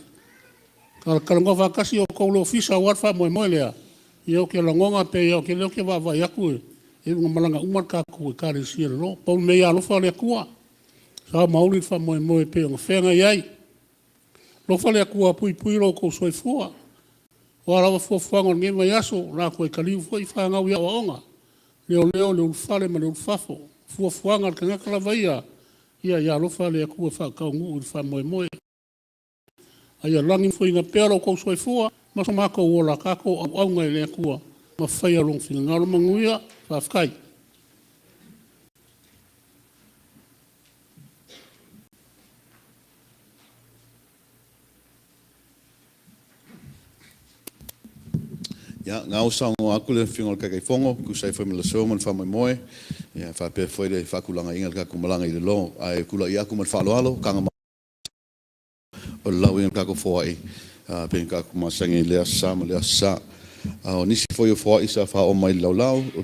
talatalanoa faatasi outou i le ofisa aua le faamoemoe lea. Ia ou te lagona pei lava o lea ou te vaavaai atu e iu ina malaga uma le tatou Ekalesia i lalo. Pau le mea ia alofa le Atua, sao ma uli le faamoemoe e pei ona feagai ai. Alofa le Atua e puipui lo outou soifua. O a lava fuafuaga o lenei vaiaso, o le a toe taliu foi fanau i aoaoga, leoleo i le ulufale ma le ulufafo. O fuafuaga a le tagata lava ia, ia alofa le Atua e faataunuu le faamoemoe. A ia lagipoiina pea lo outou soifua ma so matou ola, tatou auauna i le Atua ma faia Lona finagalo. Manuia. Faafetai. Ia, o lena ua saunoa atu le Afioga i le Taitaifono e tusa ai foi ma le aso ma le faamoemoe, e faapea foi le faatulagaina o le tatou malaga i lalo. Ae tulai atu ma le faaaloalo, taga o le lauina o le tatou foai pei ona tatou masani ai i lea Aso Sa ma lea Aso Sa. A o nisi foi o foai sa faaoo mai i le laulau o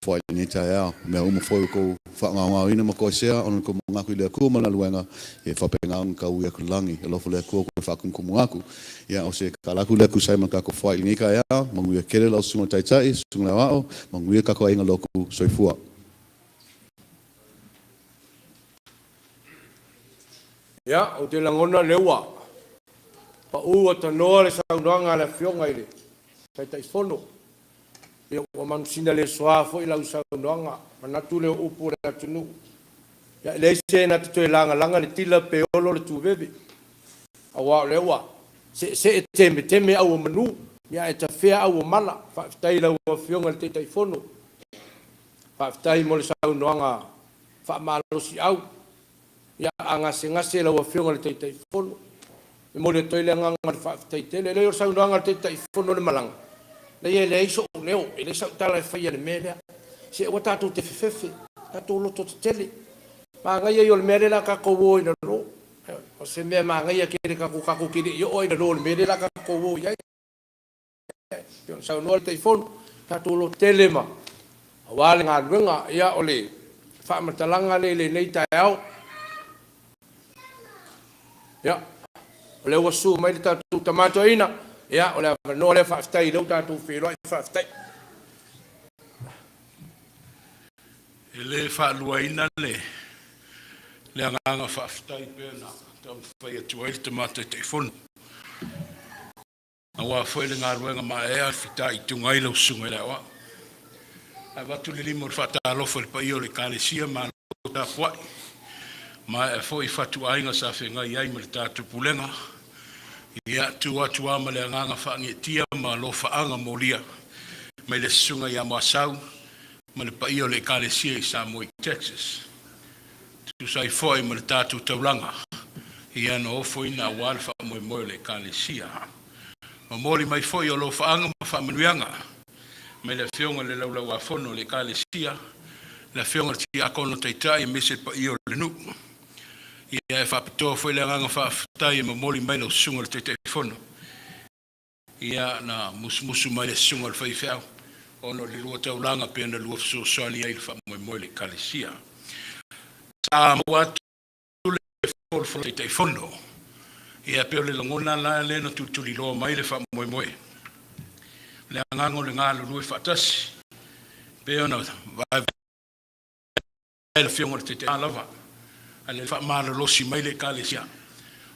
foai i lenei taeao. O mea uma foi ua outou faagaogaoina ma toesea ona o le tou manatu i le Atua ma Lana galuega, ia faapena ona taui atu i le lagi. Alofa le Atua toe faatumutumu atu. Ia, o se tatalo atu lea e tusa ai ma le tatou foai i lenei taeao. Manuia tele lau Susuga i le Taitai, Susuga i le Aoao, manuia le tatou aiga lotu. Soifua. Ia, ou te lagona lea ua pau atanoa le saunoaga a le Afioga i le Taitaifono. Ia ua manusina le soa foi lau saunoaga, manatu lea o upu o le atunuu. Ia e leai se na te toe lagalaga le tila pe olo le tuveve, aua o lea ua seesee temeteme au o manu, ia ae tafea au o mala. Faafetai i lau Afioga i le Taitaifono, faafetai mo le saunoaga faamalosiau. Ia, a gasegase lau Afioga i le Taitaifono, e momoli atu ai le agaga o le faafetai tele. E leai o le saunoaga a le Taitaifono i le malaga, leai e leai sou leo, e leai sau tala e faia i le mea lea. Se aua tatou te fefefe, tatou lototetele. Manaia ia o le mea lea o le a tatou o ai i lalo. O se mea manaia tele tatou te le i oo lava i lalo i le mea lea o le a tatou o i ai. E pei ona saunoa le Taitaifono, tatou lototele ma aua le galuega. Ia, o le faamatalaga lea i lenei taeao. Ia, o lea ua susu mai le tatou Tama Toeaina, ia, o le avanoa lea, faafetai o lea ua tatou feiloai, faafetai. E le faaluaina le agaga faafetai pei ona taumafai atu ai le Tama Taitaifono, aua foi le galuega maeaea fitaituga ai lau susuga i le Aoao. Ae avatu le lima o le faatalofa i le paia o le Ekalesia, malo tapuai, maea foi fatuaiga sa feagai ai ma le tatou pulega. Ia, tu atu lava ma le agaga faanietia ma alofaaga molia mai le susuga ia Moasau ma le paia o le Ekalesia i Samoa i Texas. Tusa ai foi ma le tatou taulaga, ia na ofoina aua le faamoemoe o le Ekalesia. Momoli mai foi o alofaaga ma faamanuiaga mai le Afioga i le Laulau-a-Fono o le Ekalesia, le Afioga i le Tiakono Taitai aemaise le paia o le nuu. Ia e faapitoa foi le agaga faafetai e momoli mai lau susuga i le Taitaifono. Ia na musumusu mai le susuga i le faifeau ona o le lua taulaga pei ona lua fesoasoani ai i le faamoemoe o le Ekalesia. Sa maua atu le folafolaga Taitaifono, ia pei o le lagona la lea na tulituliloa mai le faamoemoe, le agaga o le galulue faatasi pei ona vaevae le Afioga i le Taitai lava a le faamalolosi mai le Ekalesia.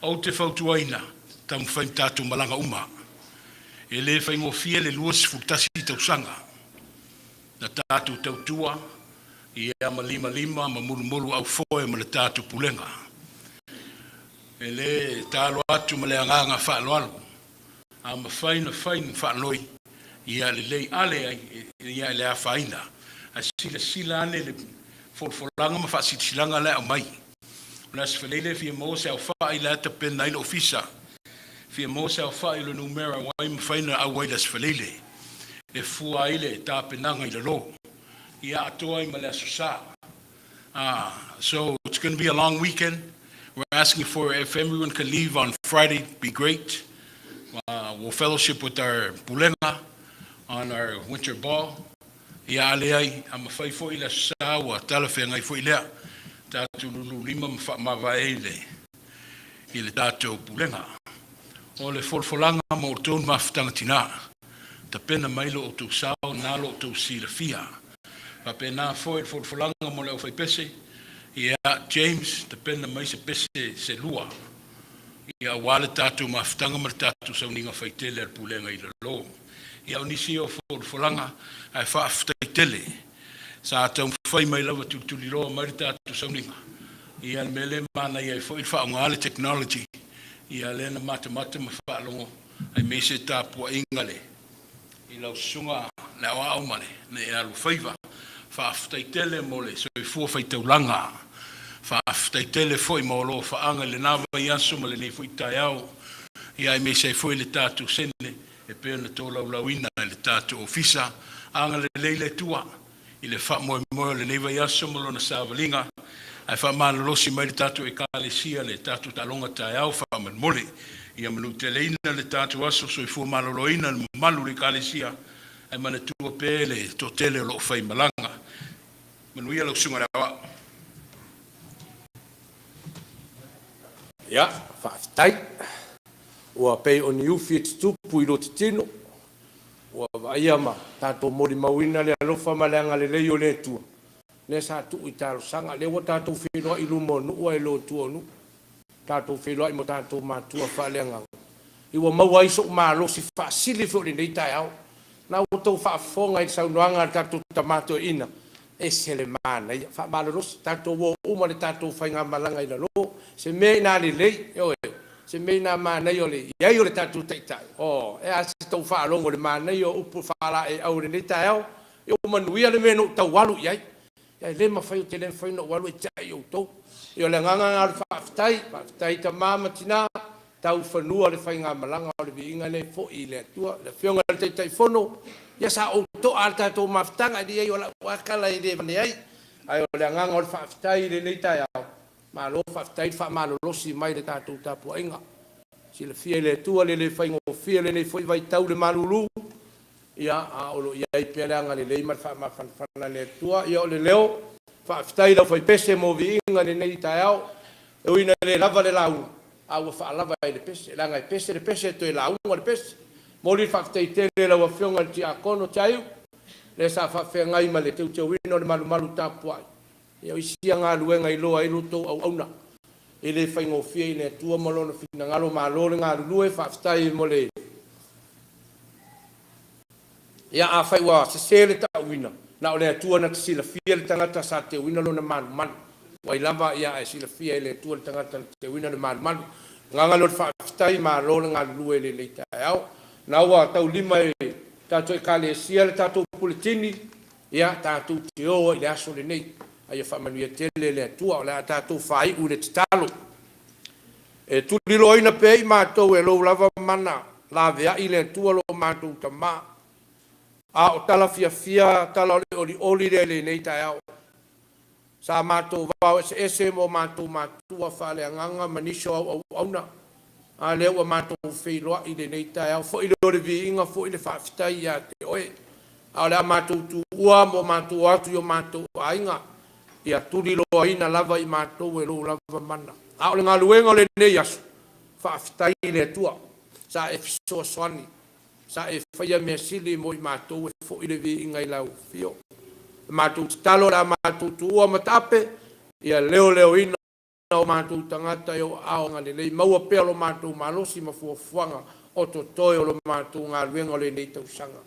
Ou te fautuaina, taumafai ma tatou malaga uma. E le faigofie le 21 tausaga na tatou tautua ia ma limalima ma mulumulu aufoe ma le tatou pulega. E le talo atu ma le agaga faaaloalo, a mafai na fai ni faanoi ia lelei, a leai ia e le afaina. Ae silasila ane i le folafolaga ma faasilasilaga la e aumai. O le Aso Faraile e fia maua se aofai la e tapena ai le Ofisa, fia maua se aofai o le numera ua ai mafai ona auai i le Aso Faraile e fua ai le tapenaga i lalo ia atoa ai ma le Aso Sa. So it's going to be a long weekend. We're asking for if everyone can leave on Friday, be great. We'll fellowship with our pulega on our winter ball. Ia a leai, a mafai foi le Aso Sa ua talafeagai foi lea. Tatou lululima ma faamavae i le tatou pulega. O le folafolaga ma outou mafutaga tina, tapena mai lo outou sao na lo outou silafia. Faapena foi le folafolaga mo le aufaipese, ia James, tapena mai se pese se lua, ia aua le tatou mafutaga ma le tatou sauniga faitele a le pulega i lalo. Ia o nisi o folafolaga ae faafetai tele sa taumafai mai lava tulituliloa mai le tatou sauniga. Ia le mea lea e manaia ai foi le faaaoga le technology, ia lea na matamata ma faalogo aemaise tapuaiga le i lau susuga le aoao ma le alofaiva. Faafetai tele mo le soifua faitaulaga. Faafetai tele foi mo alofaaga i lena vaiaso ma lenei foi taeao. Ia aemaise ai foi le tatou sene e pei ona tolaulauina e le tatou ofisa. Agalelei le Atua i le faamoemoe o lenei vaiaso ma lona savaliga, ae faamalolosi mai le tatou Ekalesia le tatou taaloga taeao faamolemole. Ia manuteleina le tatou aso soifua maloloina le mamalu o le Ekalesia, ae manatua pea le toatele o lo o faimalaga. Manuia lau susuga i le Aoao. Ia, faafetai. Ua pei o ni ufi e tutupu i lototino, ua vaaia ma tatou molimauina le alofa ma le agalelei o le Atua, lea sa tuu i talosaga, lea ua tatou feiloai i luma o nuu ae le o tua o nuu. Tatou feiloai ma tatou matua faaleagaga i ua maua ai so'u malosi faasili foi o lenei taeao. Na ua outou faafofoga i le saunoaga a le tatou tama toeaina, ese le manaia, faamalolosi, tatou o uma i le tatou faigamalaga i lalo, se mea ina lelei, ioe, se mea ina manaia o le i ai o le tatou Taitai, oh, e a se tou faalogo i le manaia o upu faalaeiau i lenei taeao, ia ua manuia le mea na ou tau alu i ai. E le mafai, ou te le mafai ona ou alu e tiai outou. Ia o le agaga lena o le faafetai, faafetai tama ma tina, tau fanua le faigamalaga o le viiga lea e foi i le Atua. Le Afioga i le Taitaifono, ia sa ou to'a lava i le tatou mafutaga, e leai o lau lava tala e le avane ai, ae o le agaga o le faafetai i lenei taeao, malo faafetai le faamalolosi mai i le tatou tapuaiga. Silafia e le Atua le le faigofie lenei foi vaitau i le malulu, Ia, a o lo o i ai pea le agalelei ma le faamafanafana a le Atua. Ia o le leo, faafetai i le aufaipese mo viiga i lenei taeao. E ui ina le lava le lauga, a ua faalava i le pese, leaga e pese le pese e toe lauga le pese. Momoli le faafetai tele i lau Afioga i le Tiakono Tiaiu, le sa faafeagai ma le teuteuina o le malumalu tapuai. Ia o isi ia galuega e iloa ai lo outou auauna, e le faigofie i le Atua ma Lona finagalo. Malo le galulue, faafetai mo le. Ia, afai ua sese le ta'uina, na o le Atua na te silafia le tagata sa teuina lona malumalu. O ai lava, ia, ae silafia e le Atua le tagata na teuina le malumalu. O le agaga lea o le faafetai, malo le galulue i lenei taeao. Na ua taulima e le tatou Ekalesia le tatou puletini, ia, tatou te o ai i le aso lenei. A ia faamanuia tele le Atua. O le a tatou faai'u i le tatalo. E tuliloaina pea i matou e lou lava mana, laveai le Atua lo matou Tama. A o tala fiafia, tala o le olioli lea i lenei taeao. Sa matou vao eseese ma o matou matua faaleagaga ma nisi o au auauna, a lea ua matou feiloai i lenei taeao. Foi lea o le viiga, foi le faafetai ia te Oe. A o le a matou tuua ma o matou o atu i o matou aiga, ia tuliloaina lava i matou e lou lava mana. A o le galuega o lenei aso, faafetai i le Atua, sa e fesoasoani, sa e faia mea sili mo i matou e foi le viiga i lau afio. La matou tatalo o le a matou tuua mataape, ia leoleoina o matou tagata i ou aao agalelei, maua pea lo matou malosi ma fuafuaga o totoe o lo matou galuega o lenei tausaga.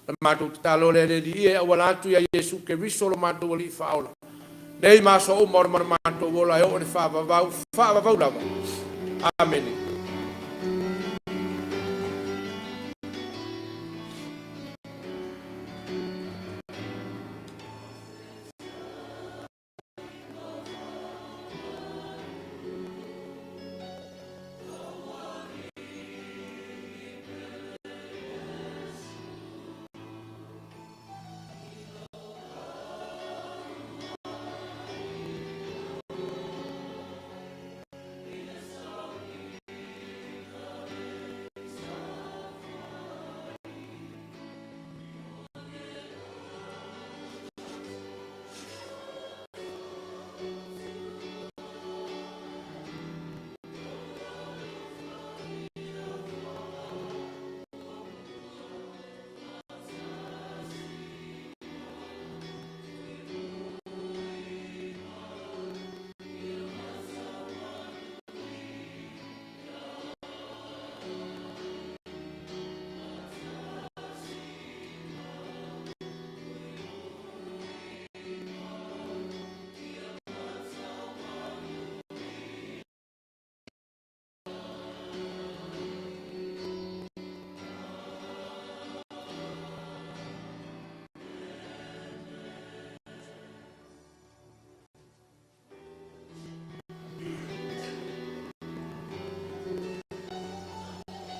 La matou tatalo lea le Alii e auala atu ia Iesu Keriso lo matou Alii Faaola, nei ma aso uma o lo matou ola e oo i le faavavau, faavavau lava. Amene.